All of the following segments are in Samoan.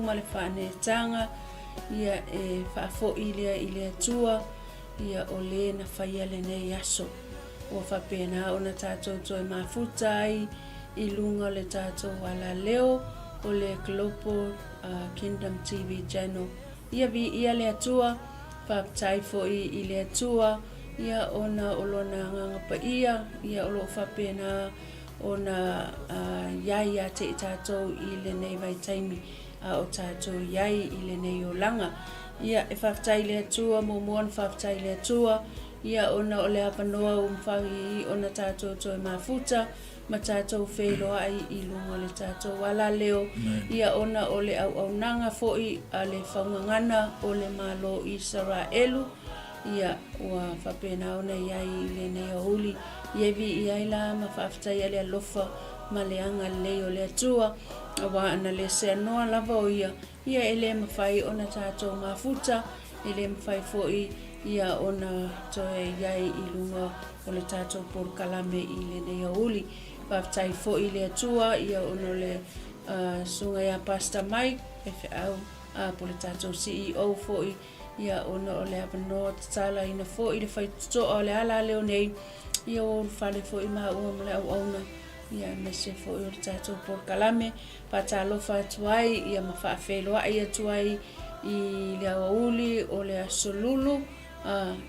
ma le faaneetaga, ia e faafoi lea i le Atua, ia o le na faia lenei aso. Ua faapena ona tatou toe mafuta ai i luga o le tatou alaleo o le Global Kingdom TV Channel. Ia viia le Atua, faafetai foi i le Atua, ia ona o Lona Agaga Paia, ia o lo o faapena ona i ai ia te i tatou i lenei vaitaimi a o tatou i ai i lenei olaga. Ia, e faafetai i le Atua, muamua ona faafetai i le Atua, ia ona o le avanoa ua mafai ai ona tatou toe mafuta ma tatou feiloai i luga o le tatou alaleo, ia ona o le auaunaga foi a le faugagana o le Malo o Isaraelu, ia ua faapena ona i ai i lenei aoauli. Ia e viia ai la ma faafetaia le alofa ma le agalelei o le Atua, aua ana le seanoa lava o Ia, ia e le mafai ona tatou mafuta, e le mafai foi ia ona toe i ai i luga o le tatou polokalame i lenei aoauli. Faafetai foi i le Atua ia ona o le Susuga ia Pastor Mike faifeau po o le tatou CEO foi ia ona o le avanoa tatalaina foi le faitotoa o le alaleo nei ia ua ulufale foi maua ma le auauna ia aemaise foi o le tatou polokalame. Faatalofa atu ai ia ma faafeiloai atu ai i le aoauli o le Aso Lulu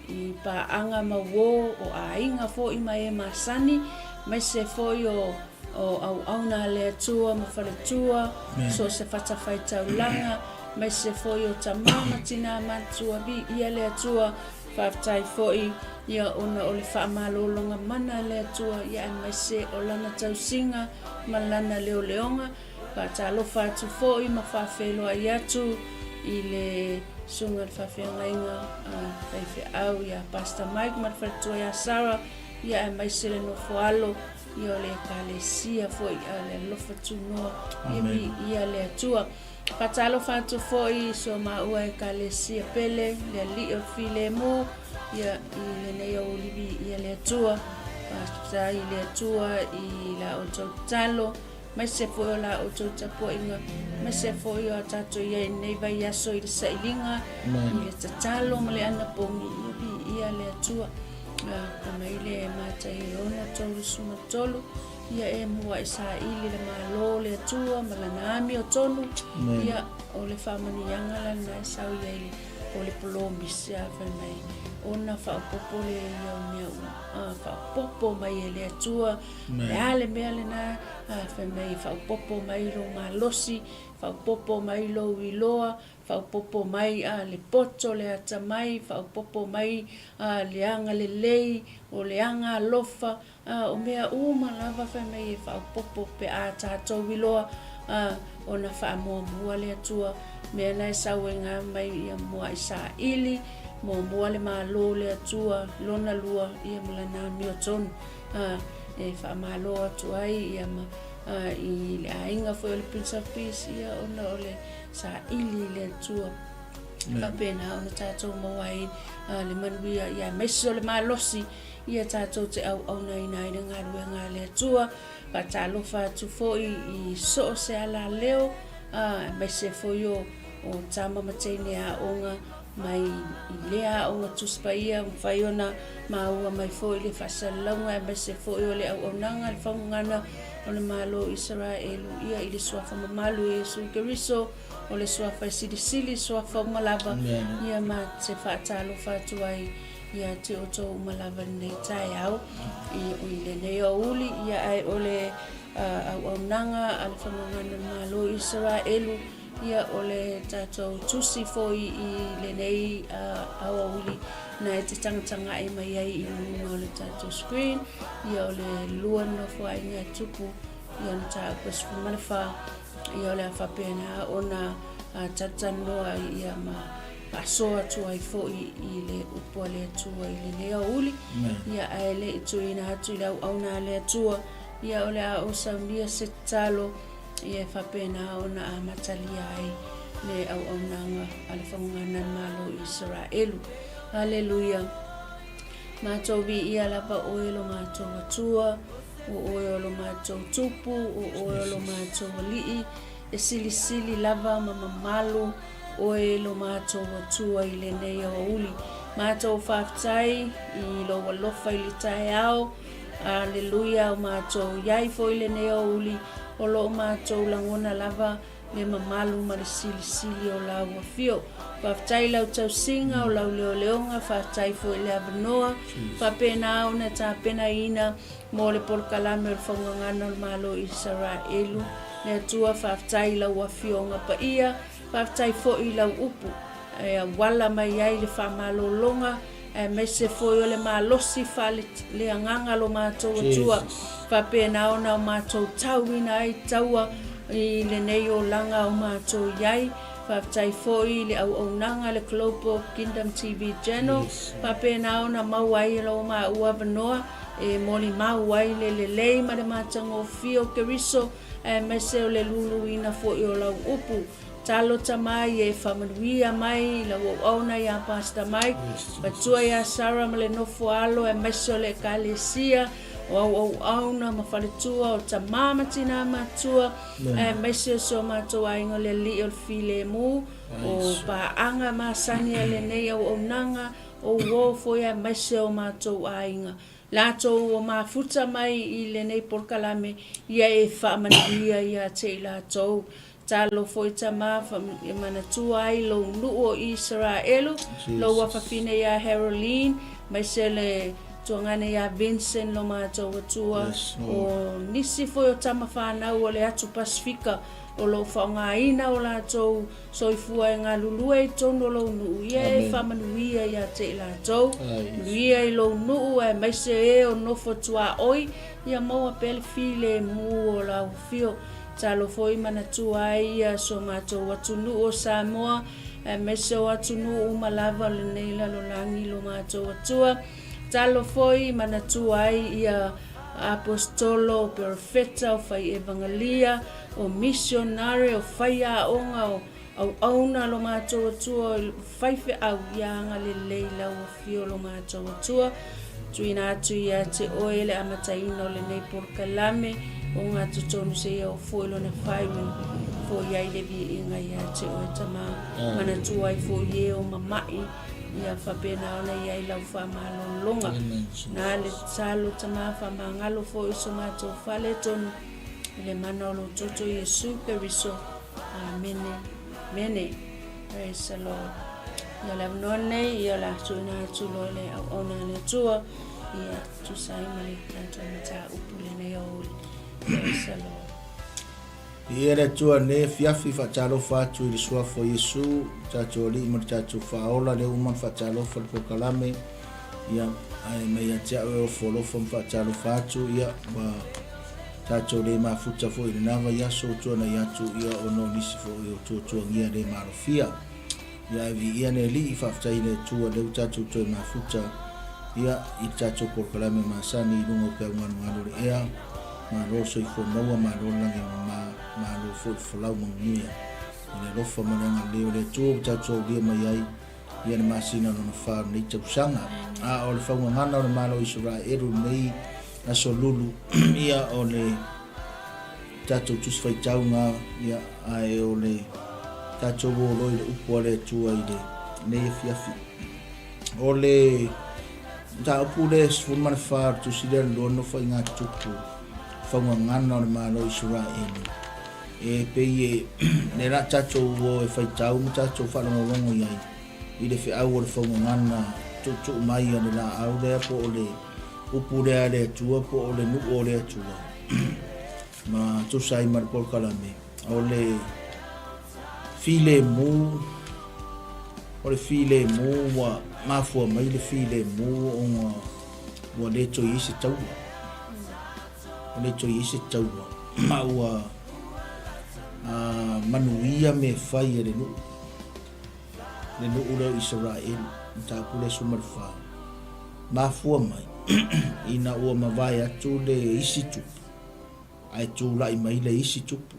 i paaga ma uo o aiga foi ma e masani, aemaise foi o auauna a le Atua ma faletua, so o se fatafaitaulaga, aemaise foi o tama ma tina matua, viia le Atua. Faafetai foi ia ona o le faamalologa mana a le Atua ia aemaise o Lana tausiga ma Lana leoleoga. Faatalofa atu foi ma faafeiloai atu i le Susuga i le Faafeagaiga a Faifeau ia Pastor Mike ma le faletua ia Sarah ia aemaise le nofo alo ia o le Ekalesia foi a le Alofa Tunoa ia viia le Atua. Faatalofa atu foi i so maua Ekalesia pele le Alii o le Filemu ia i lenei aoauli viia le Atua. Faafetai i le Atua i la outou tatalo aemaise foi o la outou tapuaiga, aemaise foi o a tatou i ai i lenei vaiaso i le sailiga, i le tatalo ma le anapogi, ia viia le Atua. Fai mai le Matai 6:33, Ia e mua'i saili le Malo o le Atua ma lana amiotonu, ia o le faamanuiaga la lena e sau i ai o le polomisi a fai mai ona faaopoopo lea ia o mea uma, faaopoopo mai e le Atua. Le a le mea lena, fai mai e faaopoopo mai lou malosi, faaopoopo mai lou iloa, faaopoopo mai le poto, le atamai, faaopoopo mai le agalelei, o le agaalofa, o mea uma lava fai mai e faaopoopo pe a tatou iloa ona faamuamua le Atua. Mea na e sau ai ngā mai ia mua'i saili, muamua le Malo o le Atua, lona lua ia ma lana amiotonu. E faamalo atu ai ia ma i le aiga foi o le Prince of Peace ia ona o le saili i le Atua. Faapena ona tatou maua ai le manuia ia aemaise o le malosi ia tatou te auaunaina ai le galuega a le Atua. Faatalofa atu foi i so o se alaleo aemaise foi o tama ma teine aoga mai i lea aoga Tusi Paia, ua mafai ona maua mai foi le faasalalauga aemaise foi o le auaunaga a le Faugagana o le Malo o Isaraelu ia i le Suafa mamalu o Iesu Keriso, o le Suafa e silisili suafa uma lava, ia ma te faatalofa atu ai ia te outou uma lava i lenei taeao i lenei aoauli, ia ae o le auaunaga a le Faugagana o le Malo o Isaraelu. Ia, o le tatou tusi foi i lenei aoauli na e te tagatagai mai ai i luga o le tatou screen, ia o le lua nofoaiga e tupu ia na mataupu e 14, ia o le a faapena ona talatalanoa ai ia ma faasoa atu ai foi i le upu a le Atua i lenei aoauli. Ia, ae le i tuuina atu i le auauna a le Atua, ia o le a ou saunia se tatalo Ia e faapena ona amatalia ai le auaunaga a le Faugana Malo o Isaraelu. Aleluia! Matou viia lava oe lo matou Atua, o oe o lo matou Tupu, o oe o lo matou Alii. E silisili lava ma mamalu Oe lo matou Atua i lenei aoauli. Matou faafetai i Lou alofa i le taeao. Aleluia, o matou i ai foi i lenei aoauli, o lo o matou lagona lava le mamalu ma le silisili o Lau afio. Faafetai i Lau tausiga o Lau leoleoga, faafetai foi i le avanoa faapena ona tapenaina mo le polokalame o le Faugagana o le Malo o Isaraelu. Le Atua, faafetai i Lau Afioga Paia, faafetai foi i Lau upu e auala mai ai le faamalologa aemaise foi o le malosi faaleagaga lo matou Atua, faapena ona o matou tauina ai taua i lenei olaga o matou i ai. Faafetai foi i le auaunaga a le Global Kingdom TV Channel, faapena ona maua ai e lo maua avanoa e molimau ai le lelei ma le matagofie o Keriso, aemaise o le luluina foi o lau upu. Talo Tama ia e faamanuia mai i lau auauna ia Pastor Mike, matua ia Sarah ma le nofo alo aemaise o le Ekalesia, o au auauna ma faletua, o tama ma tina matua, aemaise o si o matou aiga o le Alii o le Filemu, o paaga masani a lenei auaunaga, o uo foi aemaise o matou aiga. Latou ua mafuta mai i lenei polokalame, ia e faamanuia ia te i latou. Talo foi tama e manatua ai lou nuu o Isaraelu, lou afafine ia Haroline, maise le tuagana ia Vincent lo matou atua, o nisi foi o tama fanau o le atu Pasifika o lo o faaaogaina o latou soifua e galulue i totonu o lou nuu, ia e faamanuia ia te i latou, manuia i lou nuu aemaise e o nofo tuaoi, ia maua pea le filemu o lau afio. Talo foi manatua ai ia so matou atunuu o Samoa, aemaise o atunuu uma lava o lenei lalolagi lo matou Atua. Talo foi manatua ai ia Aposetolo, o Perofeta, o fai evangalia, o misionare, o faiaoga, o auauna lo matou Atua, o faifeau, ia agalelei lau afio lo matou Atua. Tuuina atu ia te oe le amataina o lenei polokalame, o ngā totonu seia o foi lona faaiuga, foi ai le viiga ia te oe Tama, manatua ai foi e o mama'i, ia faapena ona i ai lau faamalologa. Na le tatalo Tama, faamagalo foi so matou faaletonu i le mana o lo Toto Iesu Keriso. Amene. Amene. Praise the Lord. Ia le avanoa lenei, ia o le a tuuina atu loa le auauna a le Atua, ia tusa ai ma le tatou mataupu lenei aoauli. Praise the Lord. Viia le Atua lenei afiafi, faatalofa atu i le suafa o Iesu, le tatou Alii ma le tatou Faaola, lea ua uma ona faatalofa le polokalame, ia, ae mai ia te au e ofo alofa ma faatalofa atu, ia, ua tatou le mafuta foi i lena vaiaso ua tuanai atu, ia, ona o nisi foi o tuatuagia le malofia. Ia, ae viia le Alii, faafetai i le Atua, lea ua tatou toe mafuta, ia, i le tatou polokalame masani i luga o peau galugalu o le ea. Malo le soifua maua, malo le lagi e mama, malo foi le folau manuia. I le alofa ma le agalelei o le Atua ua tatou aulia mai ai, ia le masina lona fa o lenei tausaga. A o le faugagana o le Malo o Isaraelu lenei aso lulu, ia o le tatou tusi faitauga, ia ae o le tatou o loa i le upu a le Atua i lenei afiafi. O le mataupu le 14 o le tusi lea le lua Nofoaiga Tupu, faugagana o le Malo o Isaraelu. E pei e lea la tatou o e faitau ma tatou faalogologo i ai i le feau o le faugagana tuutuu mai a le laau lea po o le upu lea a le Atua po o le nuu o le Atua ma tusa ai ma le polokalame o le filemu o le filemu ua mafua mai le filemu ona ua le toe i ai se taua Ua le toe i ai se taua, ma ua manuia mea fai e le nuu, le nuu lea o Isaraelu, mataupu lea 14. Mafua mai, ina ua mavae atu le isi tupu, ae tulai mai le isi tupu.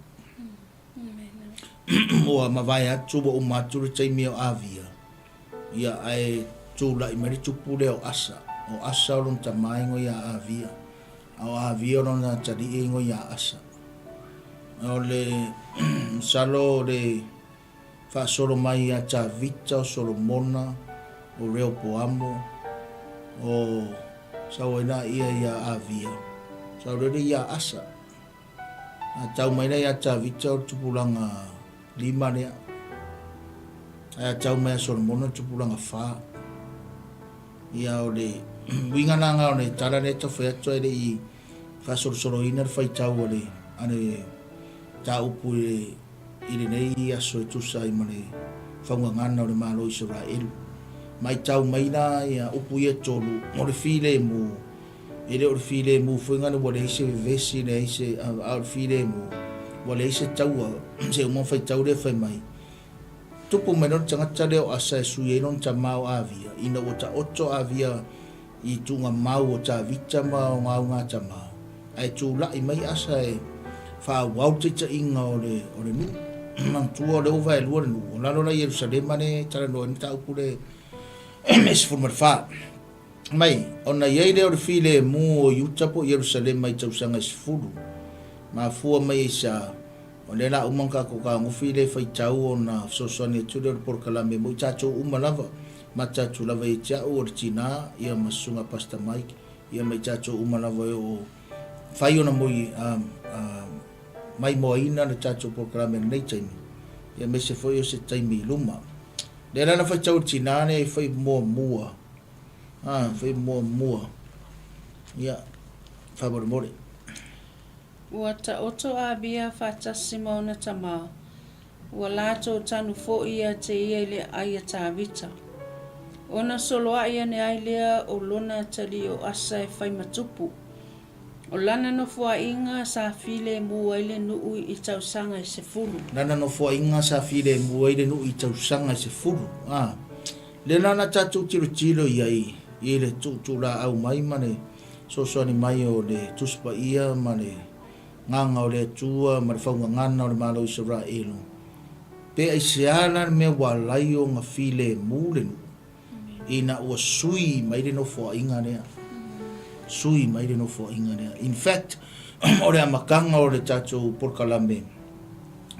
Ua mavae atu, ua uma atu le taimi o Avia, ia ae tulai mai le tupu lea o Asa. O Asa o lona tama e igoa ia Avia. A o Avia o lona atalii e igoa ia Asa. O le masalo o le faasolo mai ia Tavita, o Solomona, o Reopoamo, o sau ai laia ia Avia, sau lele ia Asa. A tau mai la ia Tavita o le tupulaga lima lea. Ae a tau mai ia Solomona o le tupulaga fa. Ia o le uiga la nga o le tala lea e tau fai atu ae le i faasolosoloina le faitau a le a le mataupu i le i lenei aso e tusa ai ma le faugagana o le Malo o Isaraelu. Matau mai la ia upu ia e tolu o le filemu, e le o le filemu foi ngana ua leai se vevesi, leai se, a o le filemu ua leai se taua, se uma faitau lea fai mai, tupu mai loa le tagata lea o Asa e sui ai lona tama o Avia, ina ua taoto Avia i tuugamau o Tavita ma ona augatama, ae tulai mai Asa e faaauau le taitaiga o le, o le nuu. Manatua o lea ua vaelua le nuu, o lalo la i Ierusalema lea e talanoa ai le mataupu lea e 14. Mai, ona i ai lea o le filemu o Iuta po o Ierusalema i tausaga e 10, mafua mai ai sa, o lea la uma ona tatou tagofi le faitau ona fesoasoani atu lea o le polokalame mo i tatou uma lava, mata atu lava ia te au o le tina ia ma Susuga Pastor Mike ia ma i tatou uma lava e oo fai ona moi maimoaina le tatou polokalame i lenei taimi ia aemaise foi o se taimi i luma. Lea la na faitau e le tina lea e fai muamua, a fai muamua ia faamolemole. Ua taoto a Abia faatasi ma ona tama, ua latou tanu foi ia te ia i le ai a Tavita. Ona soloai ane ai lea o lona atalii o Asa e fai ma tupu. O lana nofoaiga sa filemu ai le nuu i tausaga e 10. Lana nofoaiga sa filemu ai le nuu i tausaga e 10. A lea la na tatou tilotilo i ai i le tuutuulaau mai ma le fesoasoani mai o le Tusi Paia ma le Gaga o le Atua ma le faugagana o le Malo o Isaraelu, pe aisea la le mea ua alai ona filemu le nuu ina ua sui mai le nofoaiga lea? Sui mai le nofoaiga lea. In fact, o le amataga o le tatou polokalame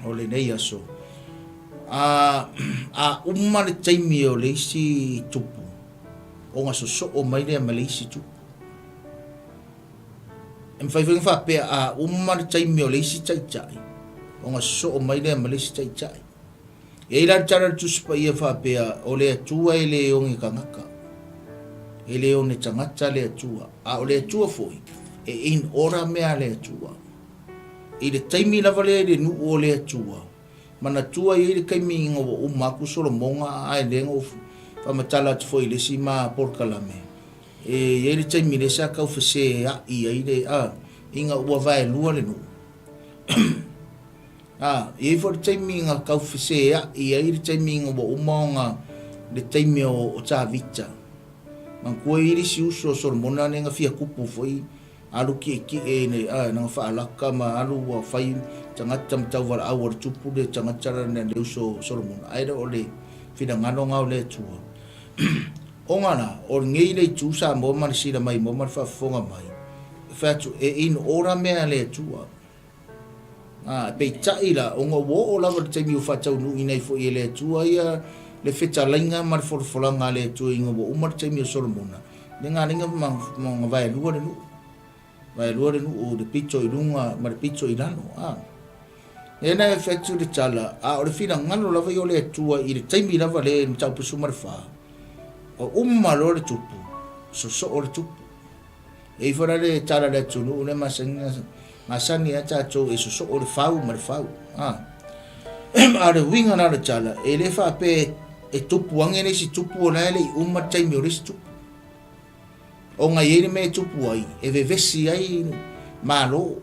o lenei aso, a, a uma le taimi o le isi tupu, ona sosoo mai lea ma le isi tupu. E mafai foi ona faapea a uma le taimi o le isi taitai, ona sosoo mai lea ma le isi taitai. E i ai la le tala a le Tusi Paia faapea, o le Atua e le oge tagata. E le one tagata le Atua. A o le Atua foi, e in order mea a le Atua. I le taimi lava lea i le nuu o le Atua, Manatua e i ai le taimi ina ua uma atu Solomona ae lea na ou faamatala atu foi i le isi ma polokalame, e i ai le taimi lea sa tau feseai ai le, a, ina ua vaelua le nuu. A, e i ai foi le taimi na tau feseai ai le taimi ina ua uma ona le taimi o, o Tavita. Manatua e i ai le isi uso o Solomona lea na fia kupu foi Alu kiekie nei a nanga faalaka ma alu ua fai tagata ma tauvalaau a le tupu le tagata la le uso Solomona ae le o le finagalo nga o le Atua. Ona la o lenei le itu Samoa ma le sila mai moa ma le faafofoga mai e fai atu e in order mea a le Atua. A peitai la ona ua oo lava le taimi ua faataunuuina ai foi e le Atua ia le fetalaiga ma le folafolaga a le Atua ina ua uma le taimi o Solomona, le galega ma ma vaelua le nuu. Vaelua le nuu le pito i luga ma le pito i lalo. A. Lea na e fai atu le tala, a o le finagalo lava ia o le Atua i le taimi lava lea i le mataupu 14, o uma loa le tupu, sosoo le tupu. E i ai foi la le tala a le atunuu lea masani masani a tatou e sosoo le fau ma le fau. A. A o le uiga la o le tala, e le faapea e tupu ane le isi tupu o la e le i uma le taimi o le isi tupu. Ona e i ai le mea e tupu ai, e vevesi ai Malo,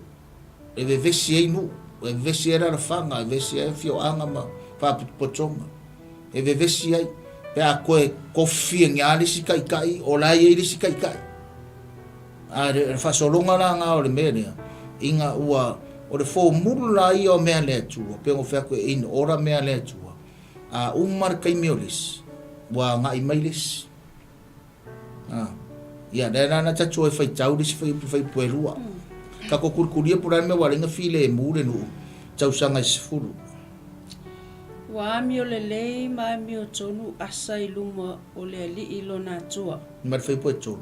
e vevesi ai nuu, e vevesi ai alalafaga, e vevesi ai afioaga ma faapotopotoga. E vevesi ai pe a toe kofi e a le isi taitai, o la e i ai le isi taitai. A le faasologa la na o le mea lea, ina ua, o le formula ia o mea a le Atua, pei ona ou fai atu e in order mea a le Atua, a uma le taimi o le isi, ua agai mai le isi. A, ia, lea la na tatou e faitau le isi fuaiupu e lua. Tatou kulikulia po o le a le mea ua ala ai ona filemu le nuu. Tausaga e 10. Ua amio lelei ma amio tonu Asa i luma o le Alii lona Atua. Ma le fuaiupu e 3.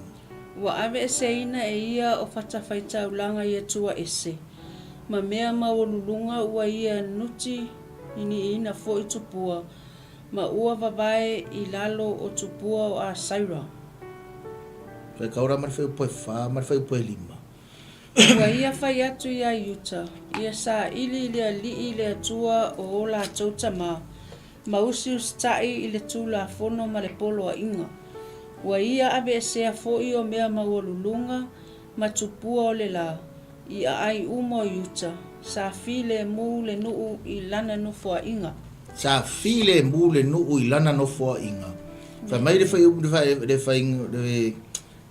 Ua aveeseina e ia o fatafaitaulaga i Atua ese, ma mea maualuluga ua ia nuti niniiina foi tupua, ma ua vavae i lalo o tupua o Asaira. Faitau la ma le fuaiupu e 4 ma le fuaiupu e 5. Ua ia fai atu iā Iuta, ia saili i le Alii le Atua o o latou tama, ma usiusitaʻi i le Tulafono ma le poloaiga. Ua ia aveesea foi o mea maualuluga ma tupua o le la, i aai uma o Iuta, sa filemu le nuu i lana nofoaiga. Sa filemu le nuu i lana nofoaiga. Fai mai le fai, le fai, le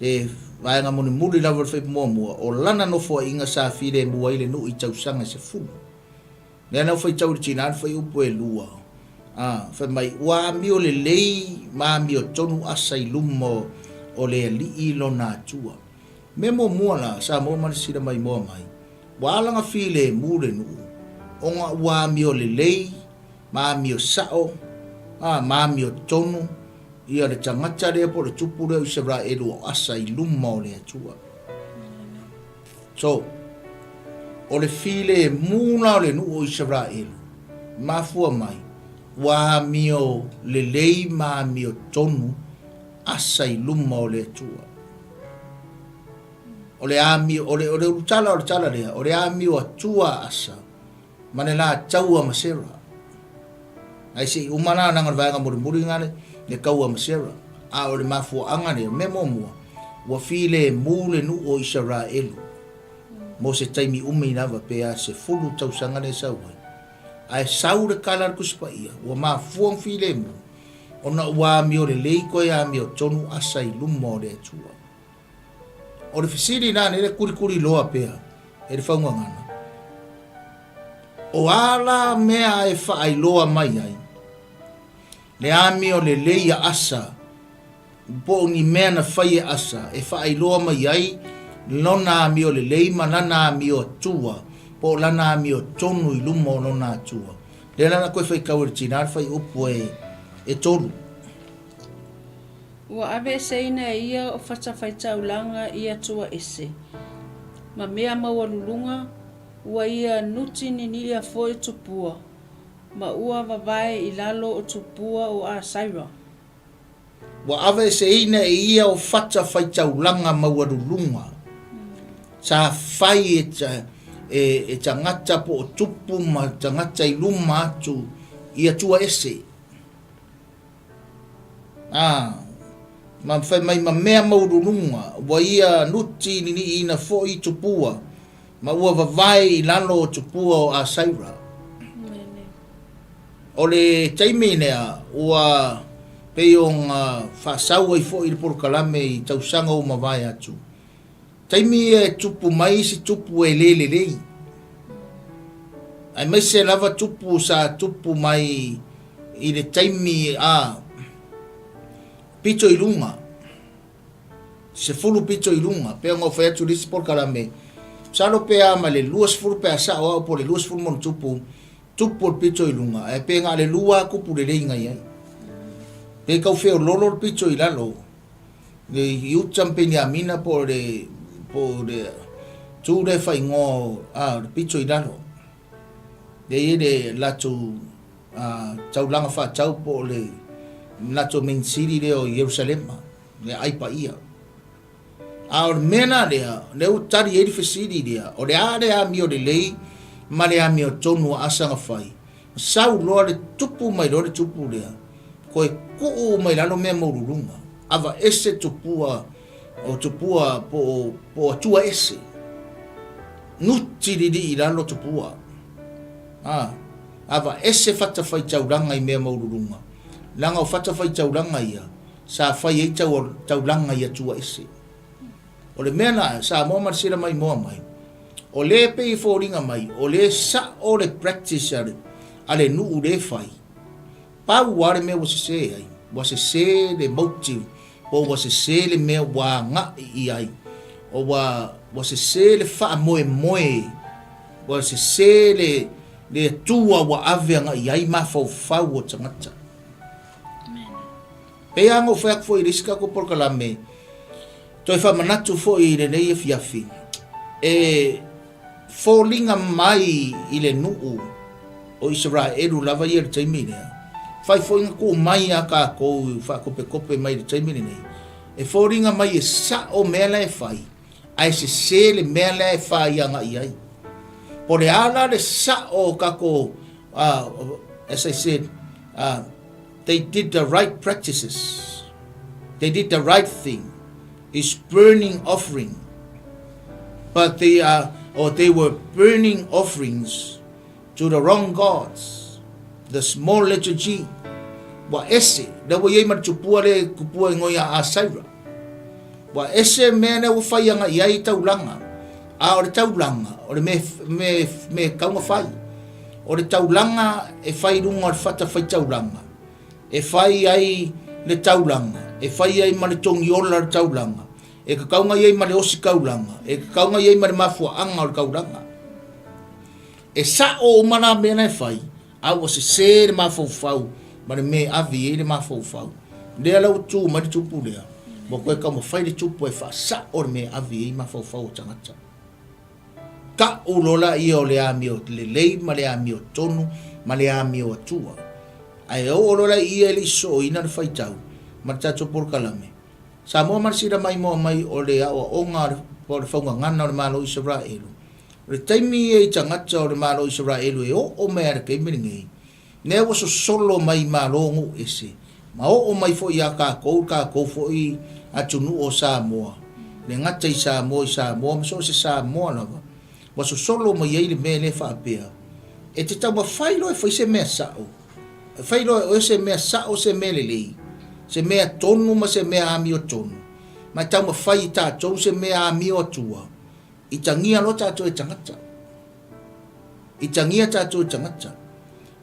Le vaega mulimuli lava o le fuaiupu muamua, o lana nofoaiga sa filemu ai le nuu i tausaga e 10. Lea na ou faitau i le tina le fuaiupu e 2, a, fai mai, ua amio lelei ma amio tonu Asa i luma o le Alii lona Atua. Mea muamua la, Samoa ma le sila maimoa mai, ua ala na filemu le nuu, ona ua amio lelei ma amio sao, a, ma amio tonu ia le tagata lea po o le tupu lea o Isaraelu o Asa i luma o le Atua. So, o le filemu la o le nuu o Isaraelu, mafua mai, ua amio lelei ma amio tonu Asa i luma o le Atua. O le amio, o le, o le ulutala o le tala lea, o le amio atua a Asa, ma le la taua ma Sera. Ae se i uma la leaga o le vaega mulimuli lena le, le taua ma Sera. A o le mafuaaga lea, mea muamua, ua filemu le nuu o Isaraelu mo se taimi umi lava pe a 10 tausaga lea e sau ai. Ae sau le kala a le Tusi Paia, ua mafua ona filemu, ona ua amio lelei koe amio tonu Asa i luma o le Atua. O le fesili la lea e kulikuli loa pea e le faugagana, o a la mea e faailoa mai ai le amio lelei a Asa po o ni mea na fai e Asa e faailoa mai ai lona amio lelei ma lana amio atua po o lana amio tonu i luma o lona Atua. Lea la na koe faitau e le tina le fuaiupu e 3. Ua aveeseina e ia o fatafaitaulaga i Atua ese, ma mea maualuluga, ua ia nuti niniia foi tupua, ma ua vavae i lalo o tupua o Asaira. Ua aveeseina e ia o fatafaitaulaga maualuluga sa fai e tagata po o tupu ma tagata i luma atu i Atua ese. Ā, ma fai mai ma mea maualuluga, ua ia nuti niniiina foi tupua, ma ua vavae i lalo o tupua o Asaira. O le taimi lea, ua pei ona faasau ai foi le polokalame i tausaga ua mavae atu. Taimi ia e tupu mai isi tupu e le lelei, aemaise lava tupu sa tupu mai i le taimi a pito i luga, 10 pito i luga, pei ona ou fai atu i le isi polokalame, masalo pe a ma le 20 pe a sao au po o le 20 ma ona tupu, tupu o le pito i luga, ae pe na o le lua lava kupu lelei na i ai. Pe tau feololo le pito i lalo, le Iuta ma Peniamina po o le, po o le tu lea e faaigoa a, o le pito i lalo. Lea e i ai le latou a, taulaga faatau po o le latou main city lea o Ierusalema, le aai paia. A o le mea la lea, lea ua tali ai le fesili lea, o le a le amio lelei ma le amio tonu a Asa na fai? Sau loa le tupu mai loa le tupu lea, koe kuu mai lalo mea maululuga, ava ese tupua o tupua po o, po o atua ese. Nuti lili i lalo tupua. A, ava ese fatafaitaulaga i mea maululuga, leaga o fatafaitaulaga ia, sa fai ai tau, taulaga i atua ese. O le mea la, Samoa ma le sila maimoa mai, o lea e pei e foliga mai, o lea e sa'o le practice a le, a le nuu lea e fai. Pau lava le mea ua sese ai, ua sese le motive, po ua sese le mea ua agai i ai, o ua, ua sese le faamoemoe, ua sese le, Le Atua ua ave agai ai mafaufau o tagata. Pei lava ona ou fai atu foi i le isi tatou polokalame, toe faamanatu foi i lenei afiafi, e foliga mai i le nuu o Isaraelu lava ia i le taimi lea, fai foi na tuu mai ia tatou faakopekope mai i le taimi lenei, e foliga mai e sao mea la e fai, ae sese le mea lea e fai agai ai. Po o le a la le sao o tatou, as I said, they did the right practices, they did the right thing, is burning offering, but they are, or they were burning offerings to the wrong gods, the small letter G. Ua ese, lea ua i ai ma le tupua lea e kupua i ngoi a Asaira. Ua ese mea lea ua whai anga i ai taulanga. A o le taulanga, o le me, me, me kaunga whai. O le taulanga e whai runga o le whata whai taulanga. E whai ai le taulanga, e whai ai ma le tongiola le taulanga. E kakaunga i ai ma le osi kaulanga, e kakaunga i ai ma le mafuaanga o le kaulanga. E sa'o uma nā mea na e fai, a ua sesē le mafaufau ma le mea e ave i ai le mafaufau. Lea la ua tu mai le tupu lea, ua koe taumafai le tupu e faasa'o le mea e ave i ai mafaufau o tagata. Ta'u loa laia o le amio lelei ma le amio tonu ma le amio atua. Ae oo loa laia e le i sooina le faitau ma le tatou polokalame, Samoa ma le sila maimoa mai o le aoaoga o le faugagana o le Malo o Isaraelu. O le taimi ia i tagata o le Malo o Isaraelu e oo mai lava i le taimi lenei, lea ua sosolo mai i malo nuu ese, ma oo mai foi ia tatou, tatou foi atunuu o Samoa, le gata i Samoa i Samoa ma so o se Samoa lava, ua sosolo mai ai le mea lea faapea, e te taumafai loa e fai se mea sao, E fai loa e oe se mea sao, se mea lelei, se mea tonu ma se mea amiotonu, ma e taumafai i tatou se mea amio atua, i tagia loa tatou e tagata. I tagia tatou e tagata.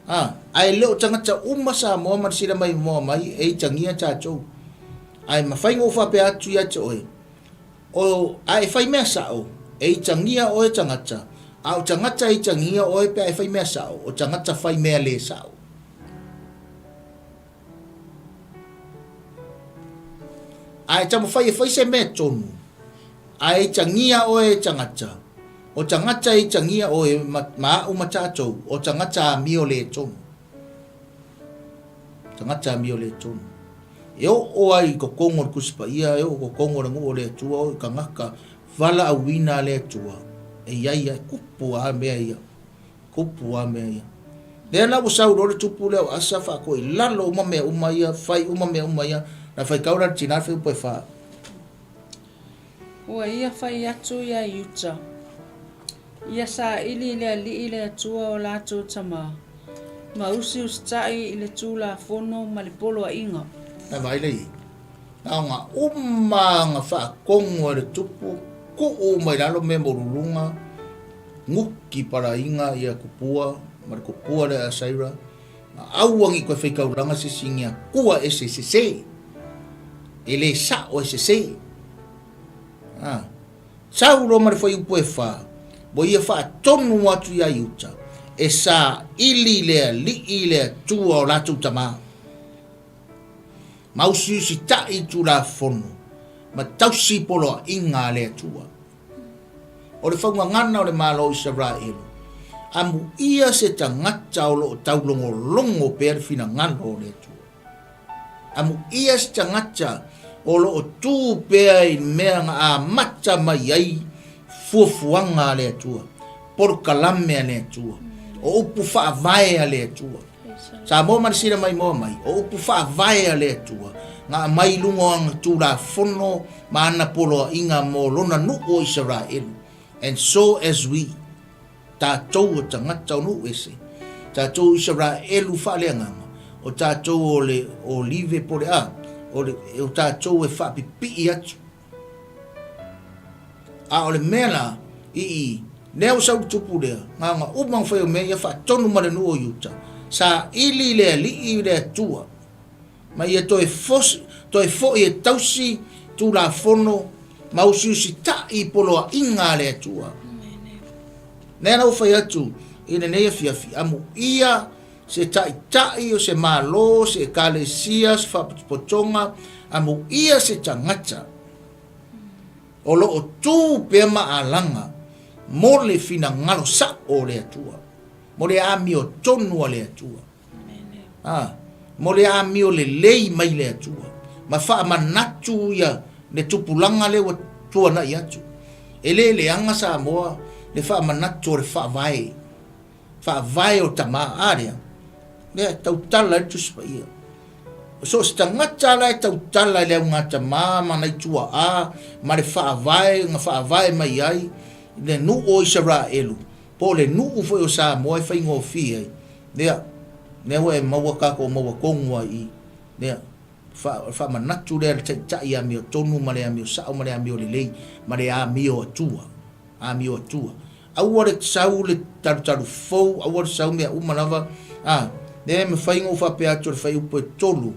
A, ae le o tagata uma Samoa ma le sila maimoa mai e itagia tatou. Ae mafai ona ou faapea atu ia te oe, O, a e fai mea sa'o, e itagia oe tagata, a o tagata e itagia oe pe a e fai mea sa'o, o tagata fai mea lē sa'o. A e taumafai e fai se mea tonu, a e itagia oe e tagata, o tagata e itagia oe ma, ma a'u ma tatou, o tagata amio lē tonu. Tagata amio lē tonu. E oo ai i totonu o le Tusi Paia, e oo i totonu o le nuu o le Atua, o i tagata valaauina a le Atua, e i ai e tupu lava mea ia, tupu lava mea ia. Lea la ua sau loa le tupu lea o Asa faatoa i lalo uma mea uma ia, fai uma mea uma ia, na faitau la le tina le fuaiupu e fa. Ua ia fai atu iā Iuta. Ia saili i le Alii le Atua o latou tama, ma usiusitaʻi i le Tulafono ma le poloaiga. Na vaai lea i ai, na ona uma na faatonu e le tupu, tuu uma i lalo mea maululuga, nuki palaiga ia tupua ma le tupua lea a Saira, ma aua ne i toe faitaulaga se isi ni atua ese sese, e le sao e sese. Ah. Sau loa ma le fuaiupu e fa, ua ia faatonu atu iā Iuta, e saili le Alii le Atua o latou tamā, ma usiusitaʻi i Tulafono ma tausi poloaiga a le Atua. O le faugagana o le Malo o Isaraelu, amuia se tagata o lo o taulogologo pea le finagalo o le Atua. Amuia se tagata o lo o tu pea i mea na amata mai ai fuafuaga a le Atua, polokalame a le Atua, o upu faavae a le Atua. Samoa ma le sila maimoa mai, o upu faavae a le Atua, na aumai i luga o ana Tulafono ma ana poloaiga mo lona nuu o Isaraelu. And so as we. Tatou o tagata o nuu ese, tatou Isaraelu faaleagaga, o tatou o le olive po o le a, o le, o tatou e faapipii atu. A o le mea la, i i, lea ua sau le tupu lea, na ona uma ona fai o mea ia faatonu ma le nuu o Iuta, saili le Alii i le Atua, ma ia toe fosi, toe foi e tausi Tulafono ma usiusitaʻi i poloaiga a le Atua. Lea la ua fai atu I lenei afiafi, amuia se taitai o se Malo, se Ekalesia, se faapotopotoga, amuia se tagata o lo o tu pea ma alaga mo le finagalo sa'o o le Atua, mo le amiotonu a le Atua. A, mo le amio lelei mai le Atua, ma faamanatu ia le tupulaga lea ua tuanai atu. E le leaga Samoa le faamanatu o le Faavae, Faavae o tama, a lea, lea e tautala ai le Tusi Paia. O so o se tagata la e tautala i le augatama ma nai tuaa ma le Faavae na faavae mai ai le nuu o Isaraelu, po o le nuu foi o Samoa e faigofie ai, lea, lea ua e maua tatou maua tonu ai i, lea, fa, faamanatu lea le taitai amiotonu ma le amio sao ma le amio lelei ma le amio atua, amio atua. Aua le sau le talutalu fou, aua le sau mea uma lava, a, lea e mafai ona ou faapea atu o le fuaiupu e 3,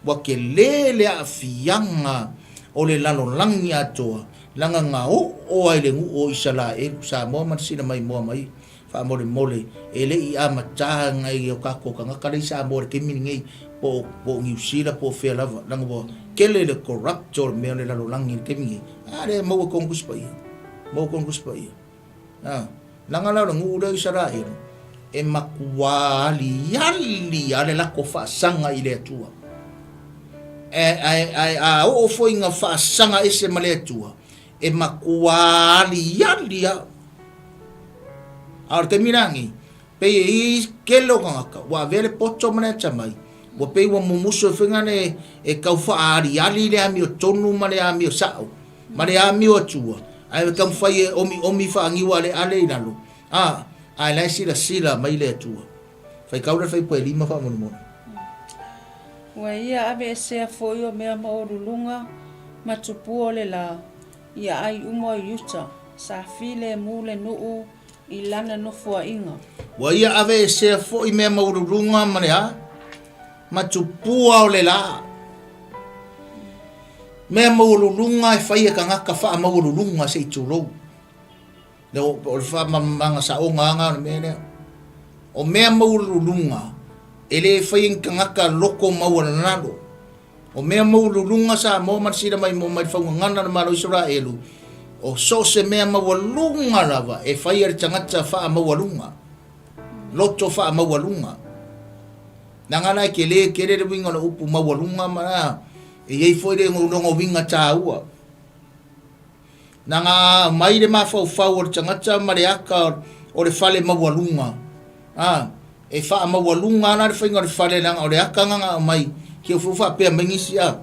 ua tele le aafiaga o le lalolagi atoa, leaga na oo lava i le nuu o Isaraelu, Samoa ma le sila maimoa mai, faamolemole, e le i amata nai o tatou tagata la i Samoa i le taimi lenei, po o Niu Sila po o fea lava, leaga ua tele le corrupt o le mea o le lalolagi i le taimi lenei, a lea e maua tonu Tusi Paia, maua tonu Tusi Paia. A, leaga la o le nuu lea o Isaraelu, e matua aliali lava le latou faasaga i le Atua. Ae a oo foi ina faasaga ese ma le Atua, e matua aliali lava. A o le taimi la lenei, pei e i ai tele o tagata ua avea le poto ma le atamai, ua pei ua mumusu ai foi lea e tau faaaliali le amiotonu ma le amio sao, ma le amio atua, ae taumafai e omiomi faaniu aleale i lalo, a, ae la e silasila mai le Atua. Faitau le fuaiupu e 5 faamolemole. Ua ia aveesea foi o mea maualuluga ma tupua o le la, i aai uma o Iuta, sa filemu le nuu i lana nofoaiga. Ua ia aveesea foi mea maualuluga ma le a? Ma tupua o le la. Mea maualuluga e fai e tagata faamaualuluga se i tulou. O le faamalamalamaga saoga lava o le mea lea. O mea maualuluga e le faia e ni tagata loto maualalalo. O mea maualuluga Samoa ma le sila maimoa mai le faugagana o le Malo o Isaraelu, o so o se mea maualuga lava e faia e le tagata faamaualuga, loto faamaualuga. Leaga la e tele tele le uiga o le upu maualuga ma e i ai foi le lona uiga taua. Leaga a aumai le mafaufau o le tagata ma le aka o le fale maualuga, a, e faamaualuga lava la le faiga o le fale leaga o le aka lena na aumai, ki ua faapea mai nisi, a,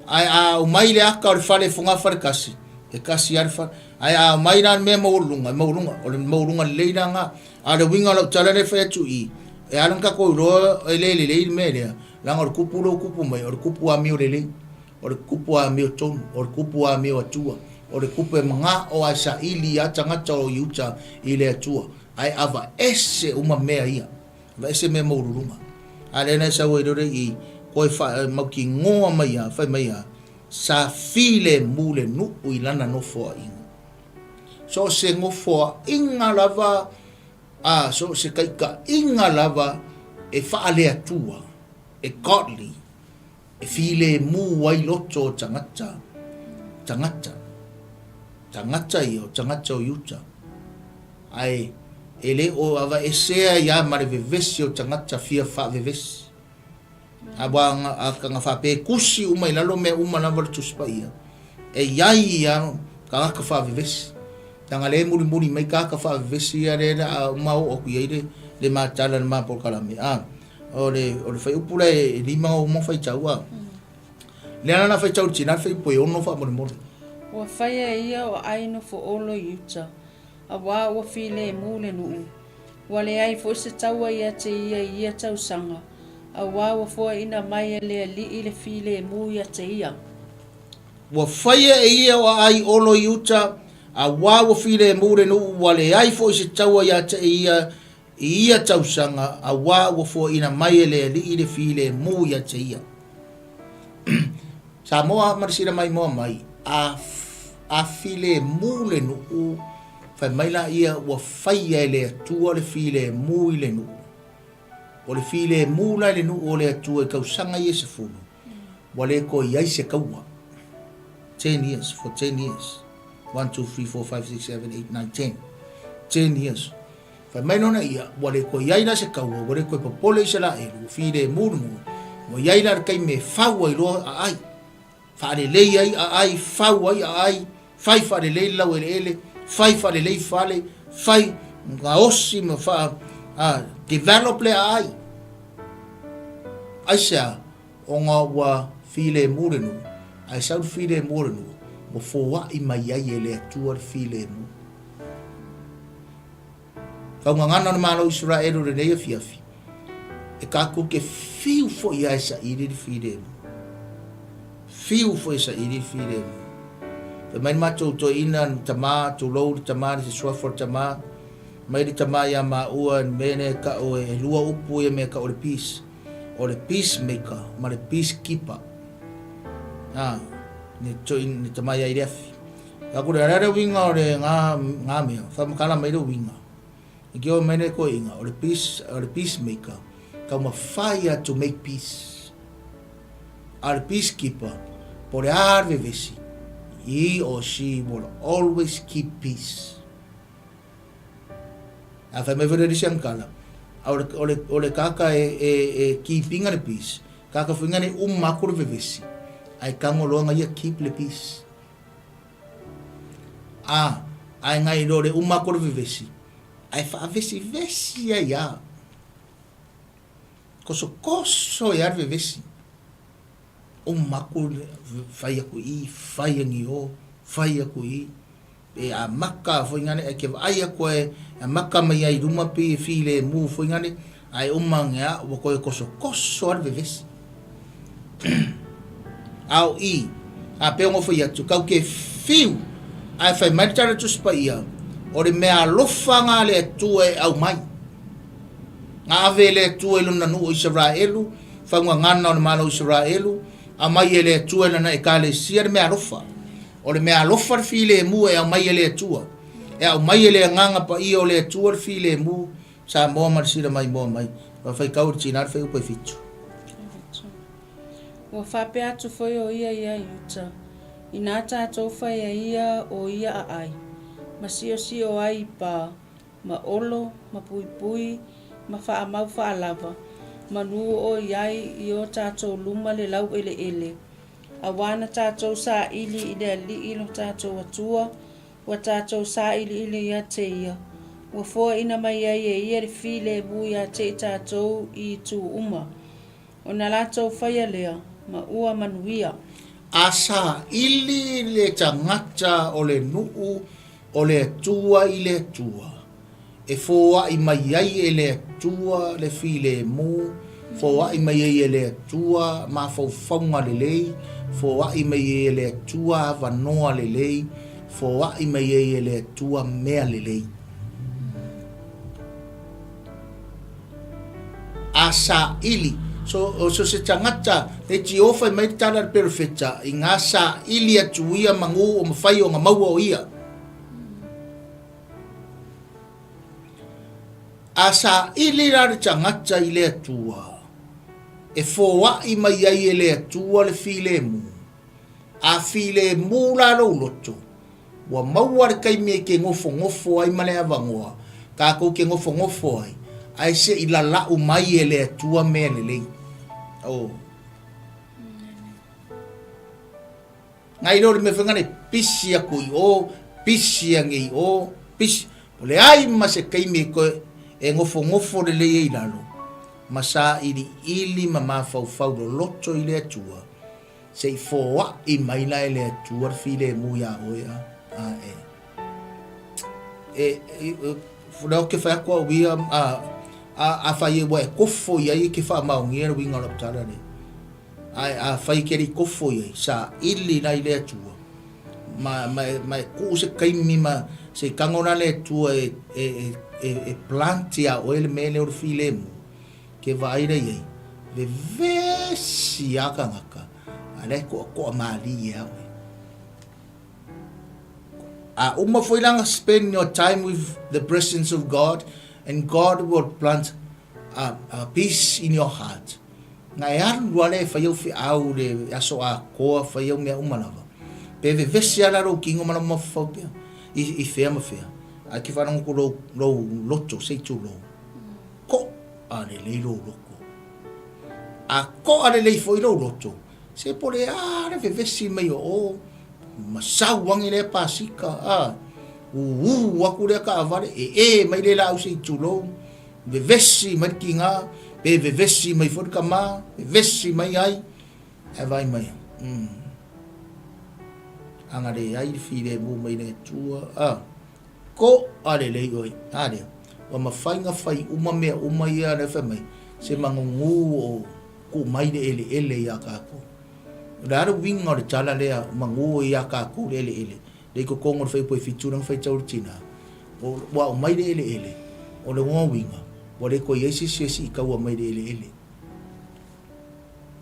ae a aumai le aka o le fale e fogafale kasi, e kasi lava le fale. Ae a aumai la le mea maualuluga, e maualuga, o le maualuga lelei la lena. A o le uiga o lau tala lea e fai atu i i, e ala ona tatou iloa e le lelei le mea lea, leaga o le kupu lea ua kupu mai, o le kupu amio lelei. O le kupu amiotonu, o le kupu amio Atua, o le kupu e magao a e saili a tagata o Iuta i le Atua, ae aveese uma mea ia, aveese mea maualuluga. A lea na e sau ai lea i koe faamautinoa mai a, fai mai a, sa filemu le nuu i lana nofoaiga. So o se nofoaiga lava, a so o se taitaiga lava e faale-Atua, e godly, E filemu ai loto o tagata, tagata, tagata ia, o tagata o Iuta, ae e le o aveesea ia ma le vevesi o tagata fia faavevesi. Aua a ka faapea e kusi uma i lalo mea uma lava o le Tusi Paia, e i ai ia tagata faavevesi. Leaga lea e mulimuli mai tagata faavevesi ia lea o le a uma oo atu i ai le, le matala i le ma polokalame. A. O le, o le fuaiupu lea e lima uma faitau a. Lea la na faitau i le tina le fuaiupu e 6 faamolemole. Ua faia e ia o aai nofo olo i uta, auā ua filemu le nuu. Ua leai foi se taua ia te ia i ia tausaga, auā ua foaiina mai e le Alii le filemu ia te ia. Ua faia e ia o aai olo i uta, auā ua filemu le nuu, ua leai foi se taua ia te ia I ia tausaga, auā ua foaiina mai e le Alii le filemu ia te ia. Samoa ma le sila maimoa mai, a, a filemu le nuu, Fai mai laia ua faia e le Atua le filemu i le nuu. O le filemu la i le nuu o le Atua i tausaga ia e sefulu, ua le toe i ai se taua. Ten years, for ten years. One, two, three, four, five, six, seven, eight, nine, ten. Ten years. Fai mai lona ia, ua le toe i ai la se taua, ua le toe popole Isaraelu, ua filemu le nuu, ua i ai la le taimi e fau ai loa aai. Faalelei ai aai, fau ai aai, fai faalelei le laueleele, fai faalelei fale, fai gaosi ma faa a, develop le aai. Aisea? Ona ua filemu le nuu, ae sau le filemu o le nuu, ua foai mai ai e le Atua le filemu. Faugagana o le Malo o Isaraelu i lenei afiafi, e tatou te fiu foi lava e saili le filemu. Fiu foi e saili le filemu. Fai mai le matou toeaina, le tama, tulou le tama, le suafa o le tama, mai le tama ia maua le mea lea e tau e lua upu ia mea e tau o le peace. O le peace maker ma le peace keeper. A, le toeaina, le tama ia i le afi. Aku le alea le uiga o le ngā, ngā mea, whamakala mai le uiga. I ke o mai le koe inga, o le peace, o le peacemaker, taumafai a to make peace. A o le peacekeeper, po o le a le vevesi, he or she will always keep peace. A fai mai foi le alisi angkala, a o le, o le, o le kaka e, e, e keepinga le peace, kaka foi ngane uma aku le vevesi, ai kango loa nga ia keep le peace. A, ae ngai loa le uma aku o le vevesi, ae faavesivesi ai a. Kosokoso ai a le vevesi. Uma aku fai aku i, fai angi o, fai aku i. E amaka foi ngane, e ke vaai aku e amaka mai ai luma pi e filemu foi ngane, ae uma nge a, ua koe kosokoso a le vevesi. A o i, a pei ona fai atu, kau ke fiu, ae fai mai le Tala Tusi Paia, o le mea alofa nga le Atua e aumai. Nga ave e le Atua i lona nuu o Isaraelu, faugagana o le Malo o Isaraelu, aumai e le Atua i lana Ekalesia le mea alofa. O le mea alofa le filemu e aumai e le Atua. E aumai e le Agaga Paia o le Atua le filemu, Samoa ma le sila maimoa mai. Ua faitau e le tina le fuaiupu e fitu. Ua faapea atu foi o ia ia Iuta, inā tātou whai a ia o ia a ai, ma siosio ai i pā, ma olo, ma puipui, ma whaamau whaalava, ma nuo o i ai i o tātou luma le lau eleele, Auā na tātou saili i le Alii lo tātou Atua, ua tātou sāiliili ia te ia, ua foaina mai ai e ia le filemu iā te i tātou i itu uma. O na lātou whaia lea, ma ua manuia. A saili le tagata o le nuu o le Atua i le Atua, e foai mai ai e le Atua le filemu, foai mai ai e le Atua mafaufauga lelei, foai mai ai e le Atua avanoa lelei, foai mai ai e le Atua mea lelei. A saili, so, so se tagata e tio fai mai le tala le perofeta, i ngā saili atu ia mangū o mawhai o ngā maua o ia. A saili la le tagata i le Atua, e foai mai ai e le Atua le filemu. A filemu la lou loto, ua maua le taimi e ke nofonofo ai ma le avanoa, tatou ke nofonofo ai, ae se i lalau mai e le Atua mea lelei. Oh. Ngai lea o le mea foi lea pisi aku i o, pisi ane i o, pisi. O leai ma se taimi e toe e nofonofo lelei ai i lalo, ma sailiili ma mafaufau loloto i le Atua, se i foai mai la e le Atua le filemu iā oe a, a e. E, e, e lea ou te fai atu au ia, a, a, afai e ua e kofo i ai e ke faamaonia le uiga o lau tala lea. Ae afai e te alii kofo i ai, saili la i le Atua, ma, ma, ma e kuu se taimi ma se i tago la le Atua e, e, e, e plant iā oe le mea lea o le filemu, ke vaai la i ai, vevesi a tagata, a la e toatoa malie a oe. A uma foi la spend your time with the presence of God and God will plant a, a peace in your heart. Nga e alu lava lea e fai au feau le aso atoa, fai au mea uma lava. Pe vevesi lava la lou tino ma lou mafaufau pea i, i fea ma fea. Ae ke faalogo atu lou, lou loto, sei tulou, ko'a lelei lou loto. A ko'a lelei foi lou loto, se po o le a le vevesi mai o o, ma sau age lea pasika, a, ū atu lea taavale, ee mai le laau sei tulou, Vevesi mai le tiga, pe vevesi mai foi le tama, vevesi mai ai, ae vaai mai, umm, ana leai le filemu mai le Atua, a, ko'a lelei oe, a lea, ua mafai ona fai uma mea uma ia lea fai mai, se magugu o tuu mai le eleele ia tatou. O le a le uiga o le tala lea, magu ia tatou le eleele? Lea i totonu o le fuaiupu e fitu lana faitau i le tina, ua aumai le eleele, o le lona uiga, ua le toe i ai se isi e siitaua mai le eleele.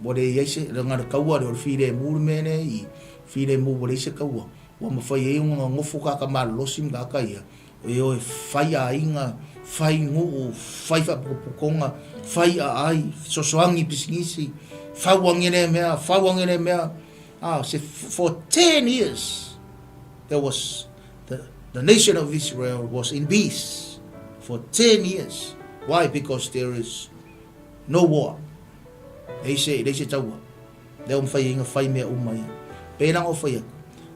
Ua le i ai se, leaga le taua lea o le filemu le mea lea i i, filemu ua leai se taua, ua mafai ai ona nofo tagata malolosi ma tagata ia, e o e fai aiga, fai nuu, fai faapotopotoga, fai aai, fesoasoani i pisinisi, fau ane lea mea, fau ane lea mea. Ah, se for 10 years there was the, the nation of Israel was in peace for 10 years. Why? Because there is no war. Leai se, leai se taua. Lea ua mafai ai ona fai mea uma ia. Pei la ona ou fai atu,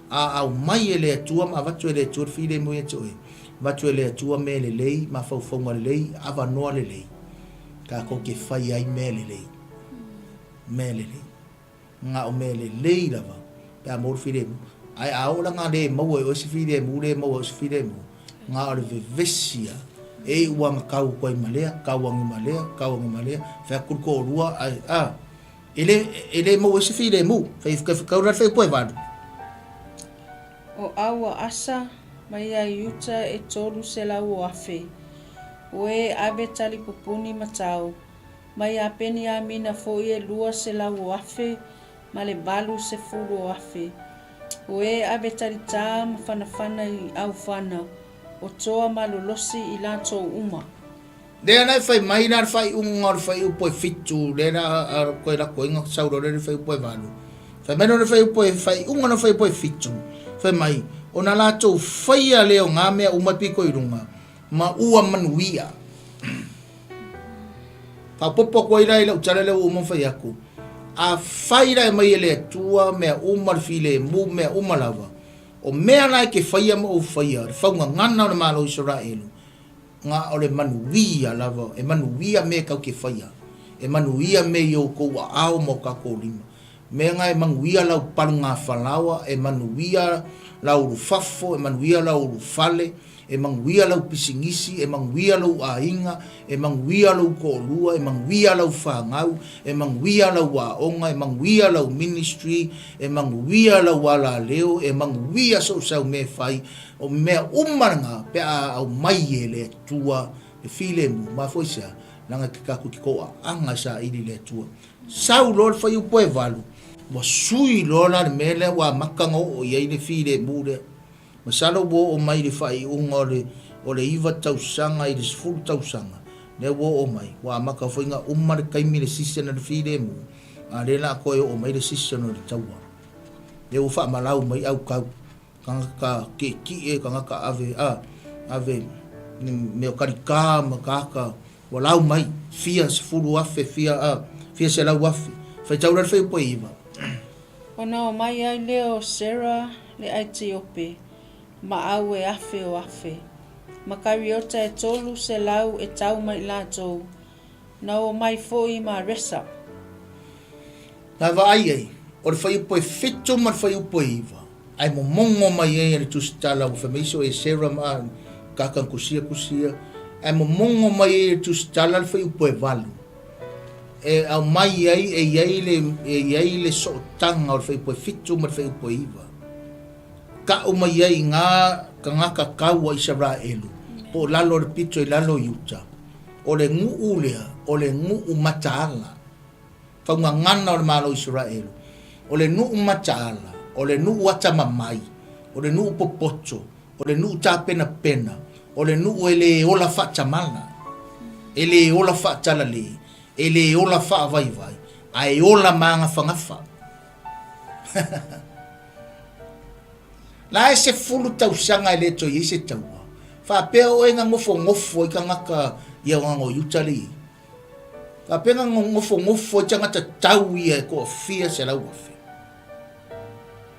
a aumai e le Atua ma avatu e le Atua le filemu ia te oe, avatu e le Atua mea lelei, mafaufauga lelei, avanoa lelei, tatou te fai ai mea lelei. Mea lelei. Na o mea lelei lava pe a maua le filemu. Ae a oo la na le maua e oe se filemu, le maua e oe se filemu, na o le vevesi lava. E iu lava na tau atu ai ma lea, tau ane ma lea, tau ane ma lea, fai atu le toalua ae, a, e le, e le maua ai se filemu. Fai, tau la le fuaiupu e valu. O au a Asa, mai ia Iuta e 300 o afe, o e ave talipupuni ma tau, Mai ia Peniamina foi e 200 o afe ma le 80 o afe. O e ave talitā ma fanafana i aufana, o toa malolosi i latou uma. Lea la e fai mai la le faaiuga o le fuaiupu e fitu, lea la a toe lako ai na sau loa lea i le fuaiupu e valu. Fai mai loa le fuaiupu e, faaiuga o le fuaiupu e fitu, fai mai, ona latou faia lea o na mea uma e pito i luga, ma ua manuia. Faaopoopo atu ai la i lau tala lea ua uma ona fai atu, afai la e aumai e le Atua mea uma, le filemu, mea uma lava, o mea la e te faia ma ou faia, le faugagana o le Malo o Isaraelu, na o le manuia lava, e manuia mea e tau te faia, e manuia mea i outou aao ma o tatou lima. Mea na e manuia lau palugafalaoa, e manuia lau ulufafo, e manuia lau ulufale, E manuia lau pisinisi, e manuia lou aiga, e manuia lou toalua, e manuia lau fanau, e manuia lau aoga, e manuia lau ministry, e manuia lau alaleo, e manuia so o sau mea e fai, o mea uma lena pe a aumai e le Atua le filemu, mafua i se a? Leaga e tatou te toaaga e saili i le Atua. Sau loa le fuaiupu e valu, ua sui loa la le mea lea ua amata ona oo i ai le filemu lea. Masalo ua oo mai i le faaiuga o le o le iva tausaga i le sefulu tausaga, lea ua oo mai, ua amata foi ona uma le taimi le season o le filemu, a o lea la toe oo mai le season o le taua. Lea ua faamalau mai aukau, tagata tietie, tagata ave, a, ave ni mea o talita ma tagata ua lau mai, fia sefulu afe, fia, a, fia selau afe. Faitau la le fuaiupu e iva. Ona omai ai lea o Sera le Aitiope, ma au e afe o afe, ma kariota e 300 e tau mai latou, na omai foi ma Resa. Na vaai ai, o le fuaiupu e fitu ma le fuaiupu e iva, ae momogo mai ai e le tusitala ua fai mai so e Sera ma kaka kusia kusia, ae momogo mai ai e le tusitala le fuaiupu e valu. E aumai ai e i ai le, e i ai le sootaga o le fuaiupu e fitu ma le fuaiupu e iva. Ka'u mai ai i ngā kangaka kau a Isaraelu, po o lalo o le pito i lalo i uta. O le nu'u lea, o le nu'u mataala. Faugagana o le Malo o Isaraelu. O le nu'u mataala, o le nu'u atamamai, o le nu'u popoto, O le nuu tapenapena, o le nuu e le ola faatamala, e le ola faatalale, e le ola faavaivai, ae ola magafagafa. La e 10 tausaga e le toe i ai se taua. Faapea oe na nofonofo ai tagata ia o Iuta le i ai. Faapea na nofonofo ai tagata tau ia e toafia 100,000.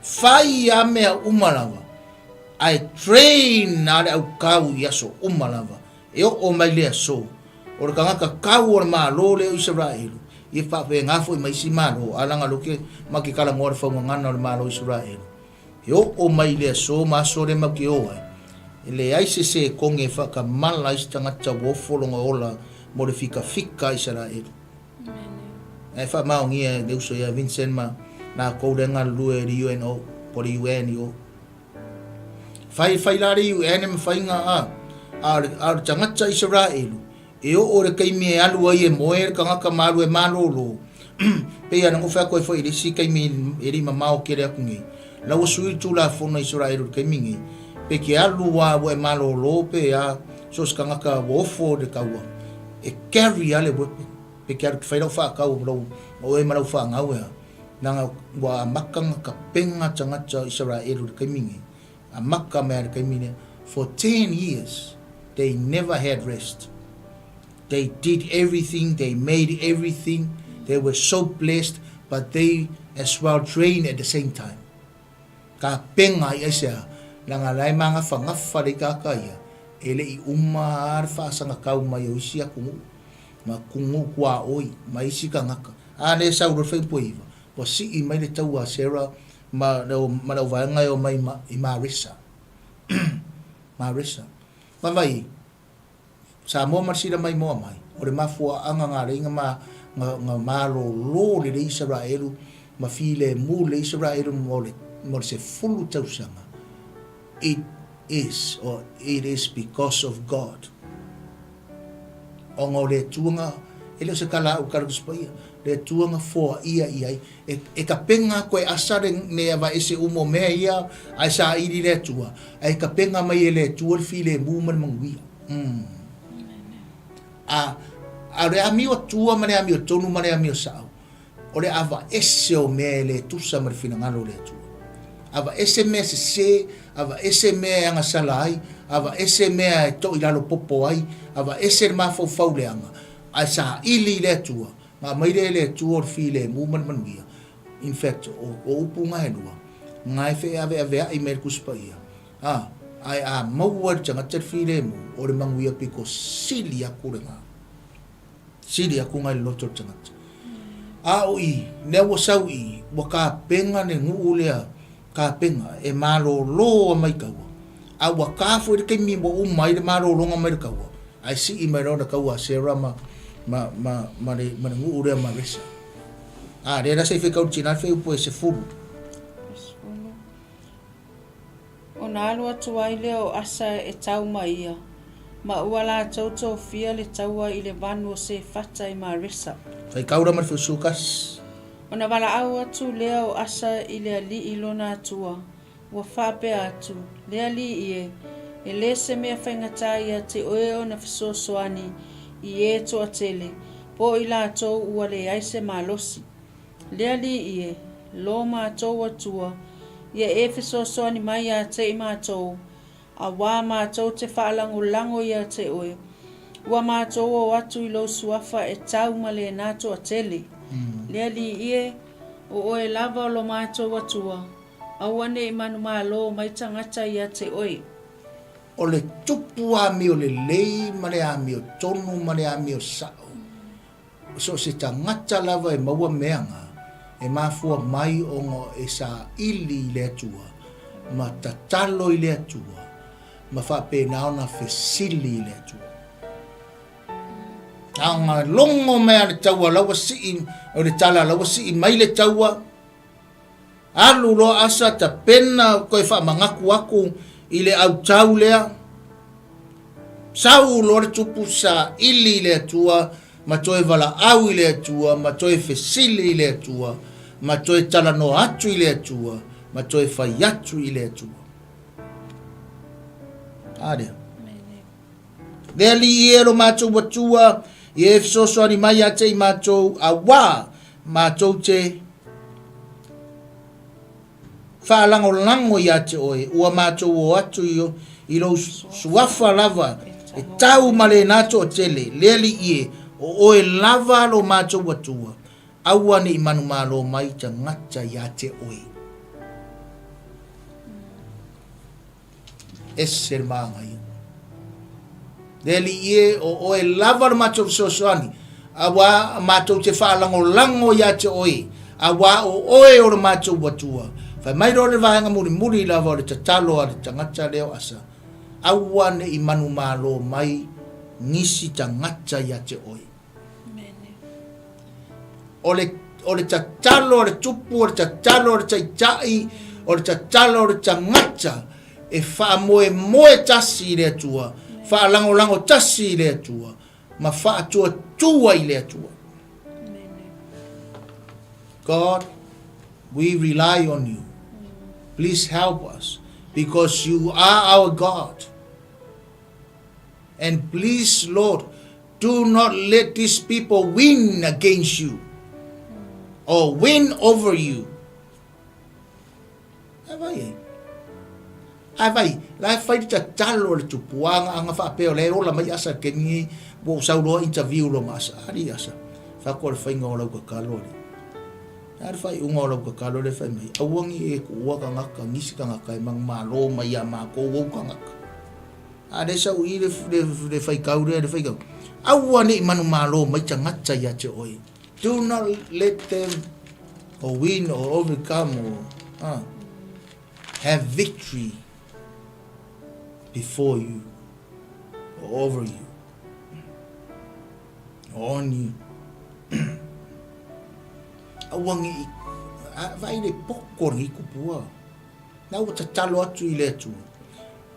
Fai a mea uma lava, ae train a le aukau i aso uma lava, e oo mai le aso, o le tagata kau o le Malo lea o Isaraelu, ia faapena foi ma isi Malo, a laga loke ma ke talanoa le faugagana o le Malo o Isaraelu. E oo mai le aso ma aso lea matou te o ai, e leai se sekone e faatamala ai se tagata ua ofo lona ola mo le fikafika a Isaraelu. Ae faamaonia e le uso ia Vincent ma latou lea e galulue i le UNO po o le UN i o. Fai, fai la le UN e mafai na a, a o le, a o le tagata Isaraelu, e oo i le taimi e alu ai e moe le tagata ma alu e malolo, pei lava ona ou fai atu ai foi i le isi taimi e le i mamao tele atu nei, la ua sui le Tulafono a Isaraelu i le taimi nei, pe te alu lava ua e malolo pe a, so o se tagata ua ofo i le taua, e carry lava le weapon, pe te alu e te fai lau faatau ma lou, ma oe ma lau fanau e a, leaga ua amata ona tapena tagata o Isaraelu i le taimi nei, amata mai lava i le taimi lea, for 10 years they never had rest. They did everything, they made everything, they were so blessed, but they as well drained at the same time. Ka penga i aisea, leaga la e magafagafa le ikaaka ia, e le i uma a le faasagakau mai o isi atunuu, ma atunuu tuaoi, ma isi tagata. A lea e sau loa le fuaiupu e 9, ua sii mai le taua a Sera ma le auvaega e omai i Maresa. Maresa. Vaavaai, Samoa ma le sila maimoa mai, o le mafuaaga na alai na ma na malolo lelei Isaraelu ma filemu lelei Isaraelu mo le mo le 10 tausaga. It is or it is because of God. Ona o le Atua na, e le o se tala a u tala Tusi Paia, le Atua na foaia i ai. E, e tapena koe asa le ne aveese uma o mea ia, ae saili le Atua, ae tapena mai e le Atua le filemu ma le manuia. Mm. A, a o le amio tua ma le amio tonu ma le amio sa'o, o le aveese o mea e le tusa ma le finagalo o le Atua. Aveese mea sesē, aveese mea e agasala ai, aveese mea e toilalo popo ai, aveese le mafaufau leaga, ae saili i le Atua, na aumai lea e le Atua o le filemu ma le manuia. In fact, o, o upu na e lua, na e feaveavea'i mai e le Tusi Paia, a, ae a maua e le tagata le filemu, o le manuia pito sili atu lena. Sili atu nai le loto o le tagata. A o i, lea ua sau i, ua tapena le nuu lea, tapena, e malolo a mai taua. A ua ta foi le taimi ua uma ai le malologa mai le taua, ae sii mai loa le taua a Sera ma, ma, ma, ma le, ma le nuu lea ma Resa. A, lea la se i faitau le tina le fuaiupu e 10. 10. Ona alu atu ai lea o Asa e tau ma ia, ma ua latou tofia le taua i le vanu o Sefata i Maresa. Faitau la ma le Fusukas. Ona valaau atu lea o Asa i le Alii lona Atua, ua faapea atu, Le Alii e, e le se mea faigata ia te oe ona fesoasoani i e toatele, po o i latou ua leai se malosi. Le Alii e, lo matou Atua, ia e fesoasoani mai ia te i matou, auā matou te faalagolago ia te oe. Ua matou o atu i lou suafa e tau ma lena toatele. Le Alii e, o oe lava o lo matou Atua, aua ne i manumalo mai tagata ia te oe. O le tupu amio lelei ma le amio tonu ma le amio sa'o. So o se tagata lava e maua mea na, e mafua mai ona e saili i le Atua, ma tatalo i le Atua, ma faapena ona fesili i le Atua. A ona logo mai a le taua la ua sii, o le tala la ua sii mai le taua, Alu loa Asa tapena toe faamanatu atu i le autau lea. Sau loa le tupu saili i le Atua ma toe valaau i le Atua ma toe fesili i le Atua ma toe talanoa atu i le Atua ma toe fai atu i le Atua. A lea. Le Alii e lo matou Atua, ia e fesoasoani mai ia te i matou, auā matou te faalagolago ia te oe, ua matou o atu i, i lou suafa lava e tau ma lena toatele, le Alii e, o oe lava lo matou Atua, aua ne i manumalo mai tagata ia te oe. Ese le māgaia. Le Alii e, o oe lava le matou fesoasoani, auā matou te faalagolago ia te oe, auā o oe o le matou Atua. Fai mai loa le vaega mulimuli lava o le tatalo a le tagata lea o Asa, Aua ne i manumalo mai nisi tagata ia te oe. O le, o le tatalo a le tupu, o le tatalo a le taitai, o le tatalo a le tagata e faamoemoe tasi i le Atua, faalagolago tasi i le Atua, ma faatuatua i le Atua. God, we rely on you. Please help us because you are our God. And please, Lord, do not let these people win against you or win over you. Ai vai ai. Ai vai, la e fai le tatalo a le tupu, anga anga faapea o le ola mai asa ke ni wo sau loa interview lo ma asa, ali asa. Fa ko le fainga o lau kakalo ali. A le faaiuga o lau kakalo le fai mai, aua ni e kuua kangaka, nisi kangaka e manumalo mai iā makou ou kangaka. A le sau i le, le, le faikau lea, le faikau, aua ne i manumalo mai tagata ia te oe. Do not let them or win or overcome or have victory before you or over you or on you. Aua ne i, a, vaai le poko o lenei kupua. Na ua tatalo atu i le Atua.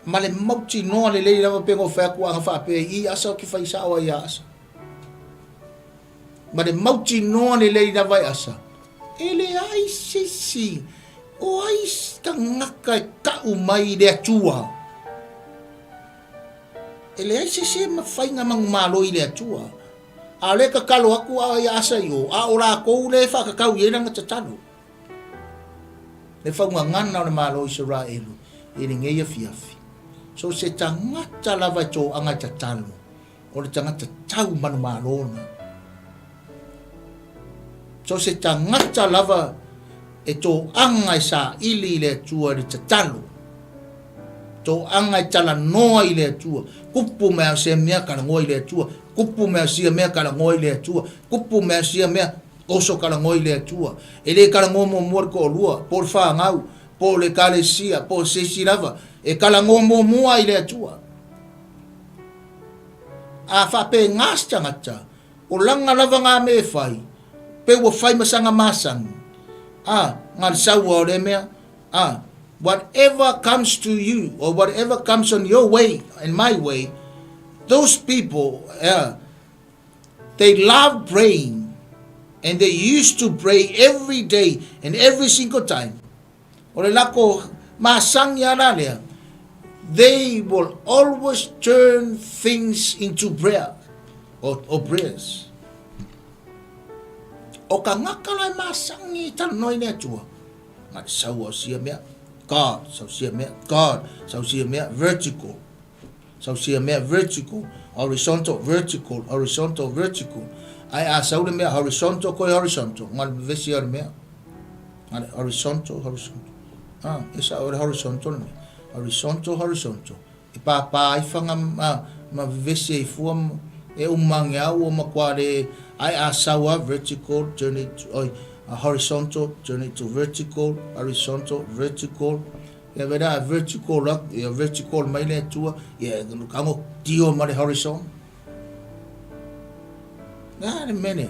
Ma le mautinoa lelei lava pe na fai atu ana faapea i Asa ou te fai sao ai ia Asa. Ma le mautinoa lelei lava e Asa, e leai se isi, o ai tagata e kau mai i le Atua. E leai se isi e mafai na manumalo i le Atua. A o lea e tatalo atu a ia Asa i o, a o lakou lea e faatatau i ai lana tatalo. Le faugagana o le Malo o Isaraelu i lenei afiafi. So se tagata lava e toaga e tatalo, o le tagata tau manumalo na. So se tagata lava e toaga e saili i le Atua i le tatalo, toaga e talanoa i le Atua, kupu mai au sia mea talanoa i le Atua, kupu mai au sia mea talanoa i le Atua, kupu mai au sia mea oso talanoa i le Atua. E le talanoa muamua le toalua, po o le fanau, po o le ekalesia, po o se isi lava, e talanoa muamua i le Atua. A faapena se tagata, o lana lava ngā mea e fai, pe ua fai ma sana masani, a, na le saua o lea mea, a, whatever comes to you, or whatever comes on your way and my way, those people, they love praying, and they used to pray every day and every single time. O le lako masani a la lea, they will always turn things into prayer, or, or prayers. O ka ngaka la e masani i talanoa i le Atua. Nga le saua o sia mea, God, sau sia mea, God, sau sia mea, vertical. Sau sia mea, vertical, horizontal, vertical, horizontal, vertical. Ae a sau le mea horizontal koe horizontal, nga le vevesi o le mea. Nga le horizontal, horizontal. Ah, e sa o le horizontal le mea. Horizontal, horizontal. E pāpā ai whanga ma, ma vevesi ai fua e umange au o makuā le ae a sau a vertical, turn it to, oi, a horizontal, turn it to vertical, horizontal, vertical. Ia wera a vertical up, ia vertical mai le atua, ia kango tio ma le horizon. Nā le mene,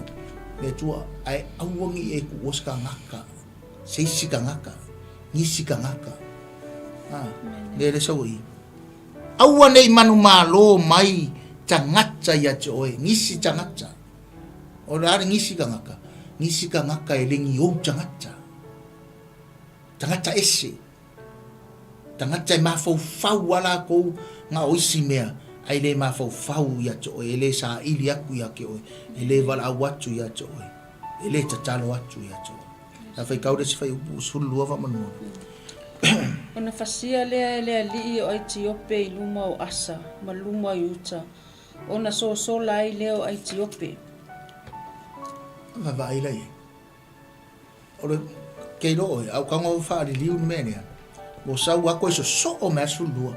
le atua, ai auangi e ku oska ngaka, seisi ka ngaka, nisi ka ngaka. Ah, le le sau i. Aua nei manumalo mai tagata ia te oe, nisi tagata. O le a le nisi tagata, nisi tagata e lengi ou tagata. Tagata ese. Tagata e mafaufau a lakou na o isi mea, ae le mafaufau ia te oe, e le saili atu ia te oe, e le valaau atu ia te oe, e le tatalo atu ia te oe. Sa faitau le isi fuaiupu 12 faamanua. Ona fasia lea e le alii o Aitiope i luma o Asa ma luma o Iuta, ona sosola ai lea o Aitiope. Vaavaai la i ai. O le keilo oe, a o kaga faaliliu le mea lea, ua sau ako e sosoo mai a le 12,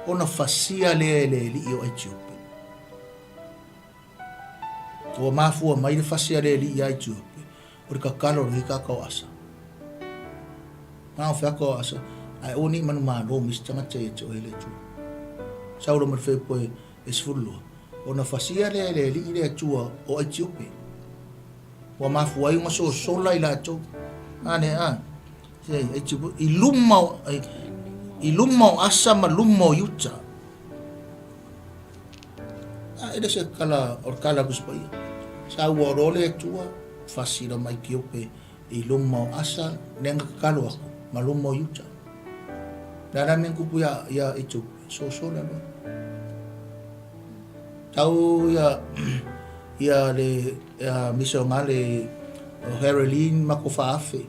ona fasia lea e le alii o Aitiope. Ua mafua mai le fasi a le alii ia Aitiope, o le kakalo o lenei tagata o Asa. Na o feaka o Asa, ae aua ne i manumalo mai se tagata ia te oe le Atua. Sau loa ma le fuaiupu e 12, ona fasia lea e le alii le Atua o Aitiope. Ua mafua ai ona sosola i latou. A ne a. I luma o, i luma o Asa ma luma o Iuta. A e le se kala o le kala Tusi Paia. Sa ua olo le Atua, fasi loa mai Etiope i luma o Asa, lea na tatalo aku, ma luma o Iuta. Le a la mea na tupu ia, ia Etiope, sosola loa. Tau ia, ia le ia misionale o Haroline ma ko faafe.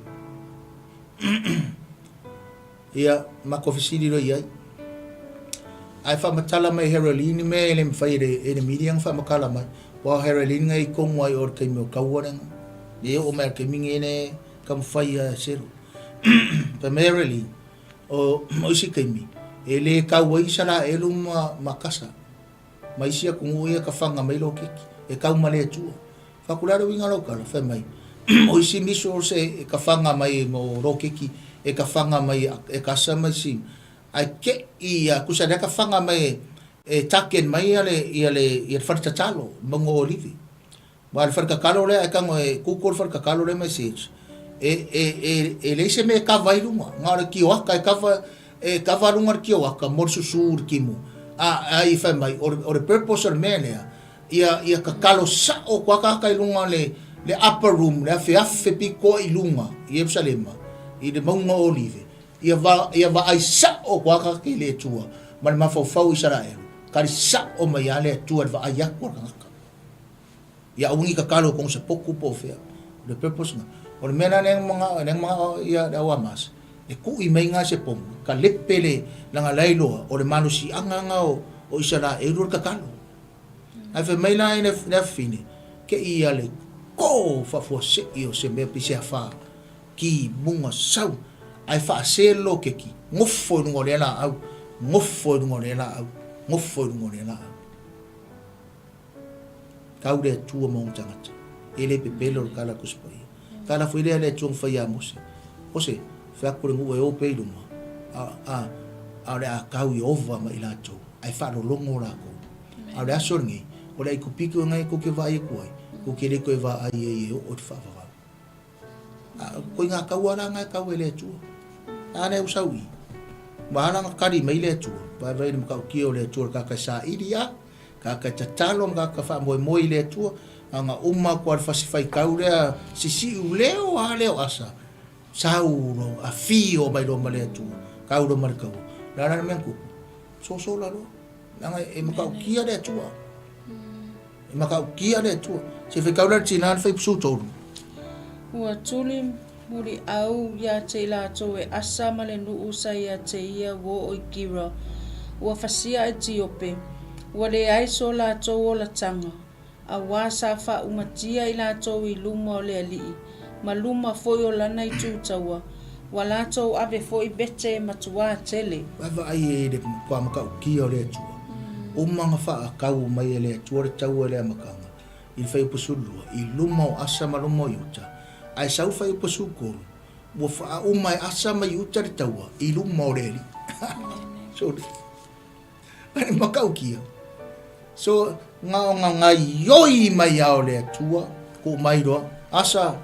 Ia, matou fesili loa i ai. Ae faamatala mai e Haroline mea e le mafai e le, e le media ona faamatala mai. Aua o Haroline na i tonu ai o le taimi o taua lea. E oo mai i le taimi nei le taumafai lava e selu. Fai mai Haroline, o, o isi taimi, e le tau ai Isaraelu ma, ma Kasa. Ma isi atunuu ia e tafaga mai loketi, e tau ma le Atua. Fai atu, o le a le uiga o lau tala? Fai mai, o isi missiles e tafaga mai mo loketi, e tafaga mai e Kasa ma isi, ae te i ia, tusa lea tafaga mai e target mai ia le, ia le, ia le fale tatalo, mauga o Olive. Aua o le fale tatalo lea, e tago e google le fale tatalo lea ma e search, e, e, e, e leai se mea e kava ai luga, na o le tioata e kava, e kava luga le tioata mo le susu i le timu. A, a i fai mai, o le, o le purpose o le mea lea, ia, ia tatalo sa'o atu lava tagata i luga o le, le upper room, le afeafe pitoa i luga i Ierusalema, i le mauga o Olive, ia, va, ia vaai sa'o atu lava tagata i le Atua ma le mafaufau o Isaraelu, kali sa'o mai lava le Atua i le vaai atu a le tagata. Ia aua ne i tatalo i kona se potu po o fea. O le purpose na. O le mea la lea na manao, lea na manao ia le au Hamas, e ku'i mai na se pomu, ka lepe le, leaga la e iloa, o le malosiaga na o, o Isaraelu o le tatalo. Ae fai mai la le afafine, te i ia le ko faafuasei o se mea pei se afa ki muga sau, ae faase le loketi, nofo i luga o lea laau, nofo i luga o lea laau, nofo i luga o lea laau. Tau le Atua ma ona tagata. E le pepelo le tala a Tusi Paia. Tala foi lea a le Atua na fai ia Mose. Mose, fai atu le nuu e o pea i luma, a, a, a o le a tau Ieova ma i latou, ae faalologo lakou. A o le aso lenei, o le Aikupito lena tou te vaai atu ai, tou te le toe vaai ai e oo i le faavavau. A, ko i ngā taua la nga e tau e le Atua. A lea ua sau i. Ua ala ona tali mai le Atua. Vaivai le matautia o le Atua le tagata e saili a, tagata e tatalo ma tagata faamoemoe i le Atua. A na uma atu a le fasi faitau lea, sisiu leo a leo asa. Sau lo, afio mai loa ma le Atua. Tau loa ma le taua. O le a la le mea na tupu? Sosola loa. Leaga e matautia le Atua. E matautia le Atua. Se faitau la le tina le fai 13. Ua tuli muliau ia te i latou e Asa ma le nuu sa ia te ia ua oo i Gira, ua fasia Etiope, ua leai so latou olataga, auā sa faaumatia i latou i luma o le alii, ma luma foi o lana itu taua, ua latou ave foi vete e matuā tele. Vaavaai i le matua matautia o le Atua, uma ona faatau mai e le Atua le taua i le amataga, i le fuaiupu 12, i luma o Asa ma luma o Iuta, ae sau le fuaiupu 13, ua faauma e Asa ma Iuta le taua i luma o le Alii. Sorry. Ai matautia. So, na ona gaioi mai lava o le Atua, tuu mai loa, Asa,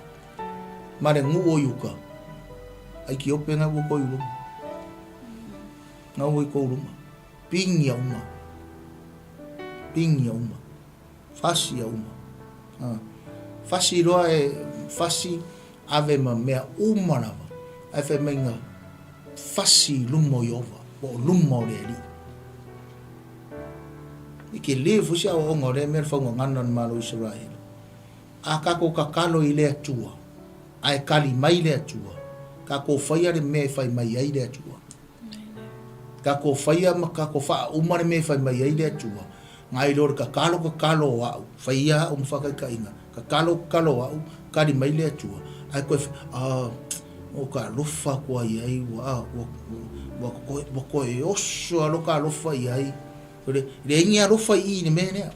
ma le nuu o Iuta, ai Tiope na ua kou luma. Na ua i kou luma. Pingia uma. Pingia uma. Fasi ia uma. Ha. Fasi loa e fasi ave ma mea uma lava. Ae fai mai nga fasi i luma o Ieova. Po o luma o le Alii. E tele foi se aoaoga o lea mea le faugagana o le Malo o Isaraelu. A tatou tatalo i le Atua, ae tali mai le Atua, tatou faia le mea e fai mai ai le Atua. Tatou faia ma tatou faauma le mea e fai mai ai le Atua, nai lo le tatalo tatalo o au, fai ia au ma faataitaiga, tatalo tatalo o au, tali mai le Atua, ae toe, ah, o ka alofa atu ai ai, ua, ah, ua, ua, ua, ua toe oso lava loka alofa i ai. O le, leai ni alofa i i i le mea lea.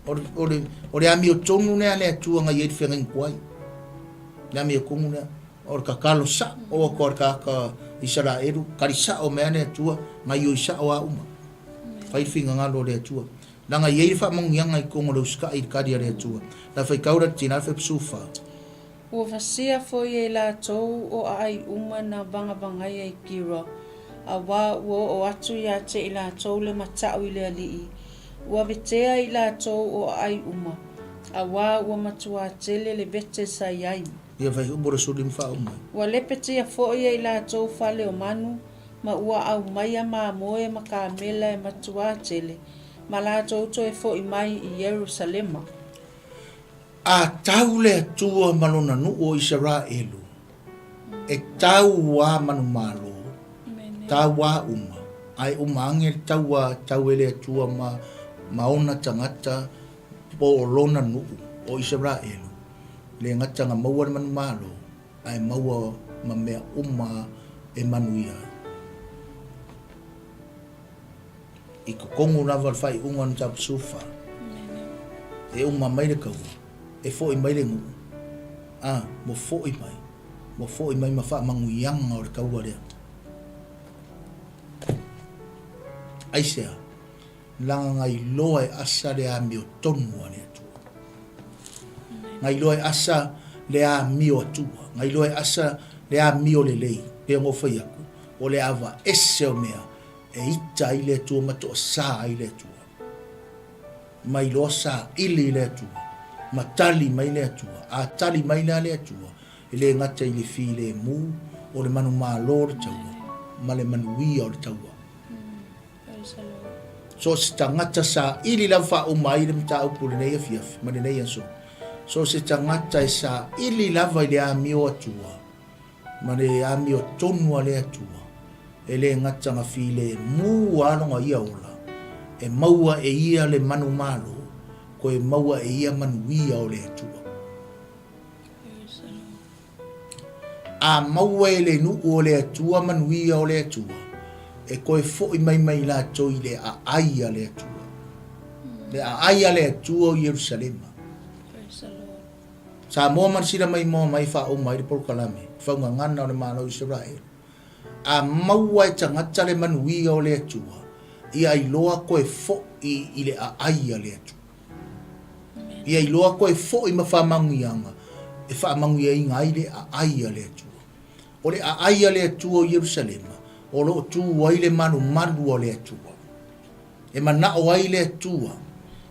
O le, o le, o le amiotonu lea a le Atua na i ai le feagaiga tuai. Le amiotonu lea. O le tatalo sa'o atu a le tagata Isaraelu, tali sa'o mai a le Atua, gaioi sa'o a uma. Fai le finagalo o le Atua. Leaga e i ai le faamanuiaga i totonu o le usitai i le tali a le Atua. La faitau la le tina le Fepusufa. Ua vasia foi e i latou o aai uma na vagavagaia i Kira, auā ua oo atu ia te i latou le mata'u i le alii. Ua vetea i latou o aai uma, auā ua matuā tele le vete sa i ai. Ia fai upu le suli ma faauma ai. Ua lepetia foi e i latou fale o manu, ma ua aumaia mamoe ma kamela e matuā tele, ma latou toe fo'i mai i Ierusalema. A tau le Atua ma lona nuu o Isaraelu, e tau a manumalo, tau a uma, ae uma age le taua a tau e le Atua ma ma ona tagata po o lona nuu o Isaraelu, le gata na maua le manumalo, ae maua ma mea uma e manuia ai. I totonu lava o le faaiuga o le mataupu 14, e uma mai le taua, e foi mai le nuu, a, ua foi mai, ua foi mai ma faamanuiaga o le taua lea. Aisea? Leaga na iloa e Asa le amiotonu a le Atua. Na iloa e Asa le amio Atua. Na iloa e Asa le amio lelei. Pei ona ou fai atu, o le ava ese o mea E ita ai le Atua ma toasā ai le Atua. Mai loa saili i le Atua, ma tali mai le Atua. A tali mai la le Atua, e le gata i le filemu o le manumalo o le taua, ma le manuia o le taua. So o se tagata saili lava faauma ai le mataupu i lenei afiafi ma lenei aso. So o se tagata e saili lava i le amio Atua, Ma le amiotonu a le Atua, e le gata na filemu a lona ia ola, e maua e ia le manumalo, koe maua e ia manuia o le Atua. A maua e le nuu o le Atua manuia o le Atua, e koe foʻi mai mai latou i le aai a le Atua. Le aai a le Atua o Ierusalema. Samoa ma le sila maimoa mai faauma ai le polokalame faugagana o le Malo o Isaraelu. A maua e tagata le manuia o le Atua, ia iloa koe foʻi i le aai a le Atua. Ia iloa koe foʻi ma faamanuiaga e faamanuiaina ai le aai a le Atua. O le aai a le Atua o Ierusalema, o lo o tu ai le malumalu o le Atua. E manao ai le Atua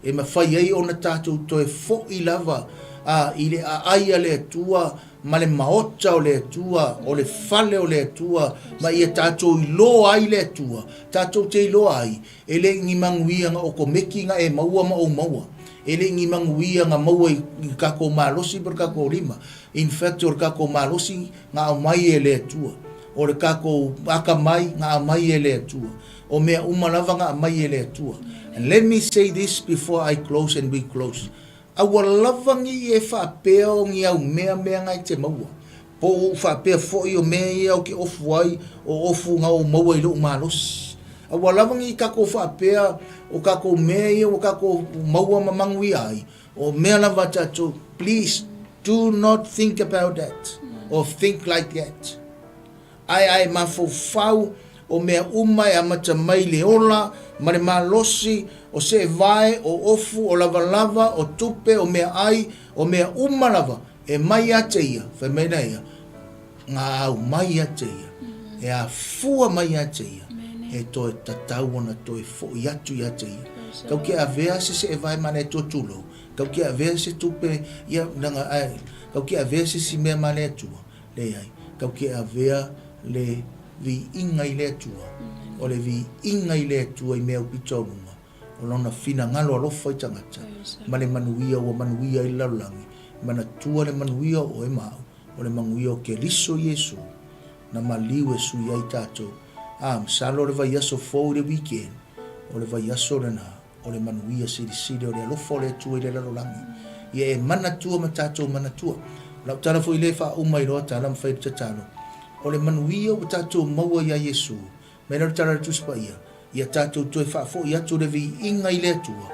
e mafai ai ona tatou toe foʻi lava a i le aai a le Atua ma le maota o le Atua, o le fale o le Atua, ma ia tatou iloa ai le Atua, tatou te iloa ai, e le i ni manuia na okomeki na e maua ma ou maua, e le i ni manuia na maua i le tatou malosi ma le tatou lima. In fact, o le tatou malosi na aumai e le Atua. O le tatou akamai na aumai e le Atua. O mea uma lava na aumai e le Atua. And let me say this before I close and we close. Aua lava ni e faapea o ni au mea mea na e te maua. Po o ou faapea foi o mea ia ou te ofu ai, o ofu na ou maua i lou malosi. Aua lava ni takou faapea o takou mea ia ua takou maua ma manuia ai, o mea lava a tatou, please do not think about that or think like that. Ae a e mafaufau o mea uma e amata mai le ola ma le malosi, o seevae, o ofu, o lavalava, o tupe, o meaai, o mea uma lava, e mai ia te ia, fai mai la ia, nga au mai ia te ia, e afua mai ia te ia, e toe tatau ona toe foʻi atu ia te ia. Kau ke avea se seevae ma le Atua tulou, kau ke avea se tupe ia, leaga, ae, kau ke avea se isi mea ma le Atua, Leai, tau ke avea le. Viiga i le Atua. O le viiga i le Atua i mea aupito auluga, o Lona finagalo alofa i tagata, ma le manuia ua manuia ai le lalolagi. Manatua le manuia o oe ma au, o le manuia o Keriso Iesu, na maliu e sui ai tatou. A, masalo o le vaiaso fou i le weekend, o le vaiaso lena. O le manuia silisili o le alofa o le Atua i le lalolagi. Ia e manatua ma tatou manatua. O lau tala foi lea e faauma ai loa tala ma fai le tatalo, o le manuia ua tatou maua iā Iesu, mai lea o le tala a le Tusi Paia, ia tatou toe faafoi atu le viiga i le Atua,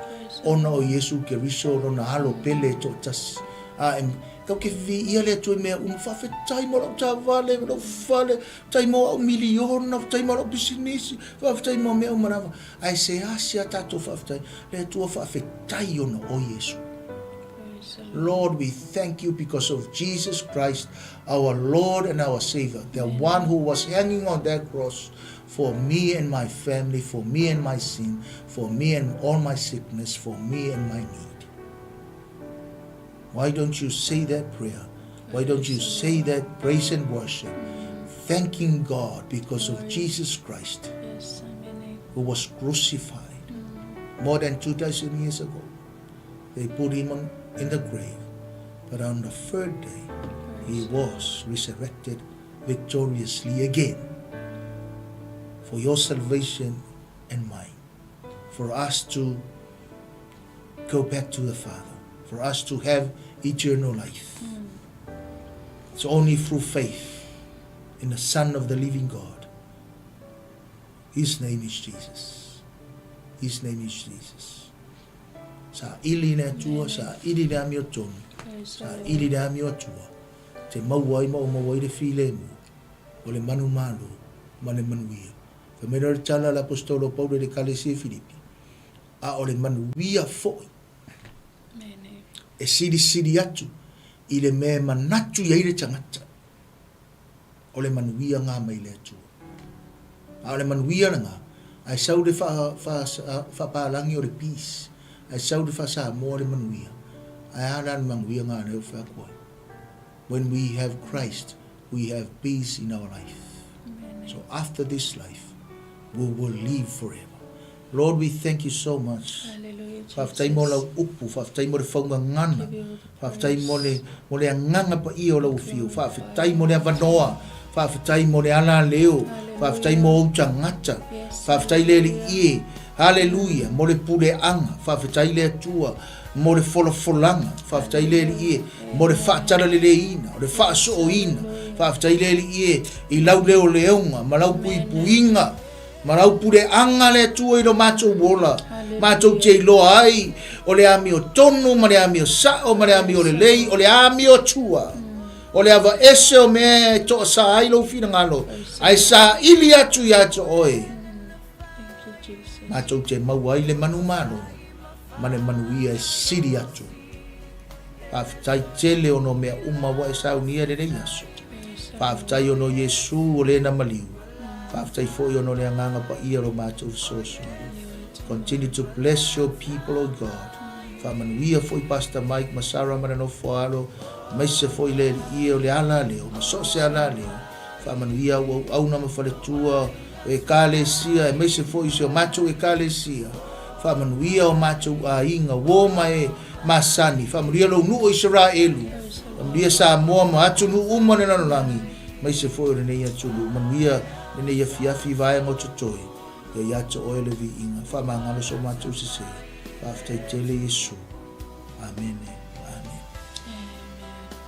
ona o Iesu Keriso Lona Alo pele e toatasi. A e tatou te viia le Atua i mea uma, faafetai mo lau taavale, lou fale, faafetai mo au miliona, faafetai mo lau pisinisi, faafetai mo mea uma lava. Ae seasea tatou faafetai le Atua faafetai ona o Iesu. Lord, we thank you because of Jesus Christ, our Lord and our Savior, the one who was hanging on that cross for me and my family, for me and my sin, for me and all my sickness, for me and my need. Why don't you say that prayer? Why don't you say that praise and worship, thanking God because of Jesus Christ, who was crucified more than 2,000 years ago? They put him on, in the grave, but on the third day, he was resurrected victoriously again for your salvation and mine, for us to go back to the Father, for us to have eternal life. It's only through faith in the Son of the living God. His name is Jesus. His name is Jesus. Saili le Atua, saili le amiotonu, saili le amio Atua, te maua ai ma o maua ai le filemu, o le manumalo ma le manuia. Fai mai lea o le tala a le Aposetolo o Paulo i le Ekalesia i Filipi, a o le manuia foi e silisili atu i le mea e manatu i ai le tagata, o le manuia ngā mai le Atua. A o le manuia lena, ae sau le faapalagi o le peace, ae sau le faa-Samoa le manuia, ae a la le manuia ngā lea ua fai atu ai? When we have Christ, we have peace in our life. So after this life, we will live forever. Lord, we thank you so much. Faafetai mo lau upu, faafetai mo le faugagana, faafetai mo le, mo le agaga paia o lau afio, faafetai mo le avanoa, faafetai mo le alaleo, faafetai mo ou tagata, faafetai le Alii e, haleluia, mo le puleaga, faafetai le Atua mo le folafolaga, faafetai le Alii e, mo le faatalaleiina, o le faasooina, faafetai le Alii e, i lau leoleoga ma lau puipuiga, Ma lau puleaga le Atua i lo matou ola, matou te iloa ai o le amiotonu ma le amio sao ma le amio lelei, o le amio Atua. O le ava ese o mea e toasā ai lou finagalo, ae saili atu ia te oe. Matou te maua ai le manumalo ma le manuia e sili atu. Faafetai tele ona o mea uma ua e saunia i lenei aso. Faafetai ona o Iesu o le na maliu. Faafetai foi ona o le Agaga Paia o lo matou fesoasoani. Continue to bless your people, O God. Faamanuia foi Pastor Mike ma Sarah ma le nofo alo, aemaise foi le Alii e o le ala leo, ma so o se ala leo. Faamanuia au auauna ma faletua o Ekalesia, aemaise foi i si o matou Ekalesia. Faamanuia o matou aiga, uo ma e masani. Faamanuia lou nuu o Isaraelu. Faamanuia Samoa ma atunuu uma o le lalolagi, aemaise foi o lenei atunuu. Manuia lenei afiafi i vaega o totoe. Ia ia te oe le viiga. Faamagalo so matou sese. Faafetai tele Iesu. Amene. Amene.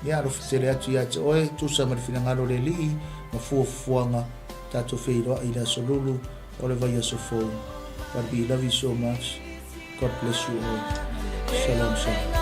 Ia alofa tele atu ia te oe, tusa ma le finagalo o le Alii ma fuafuaga tatou feiloai i le aso lulu o le vaiaso fou. But we love you so much. God bless you all. Shalom, shalom.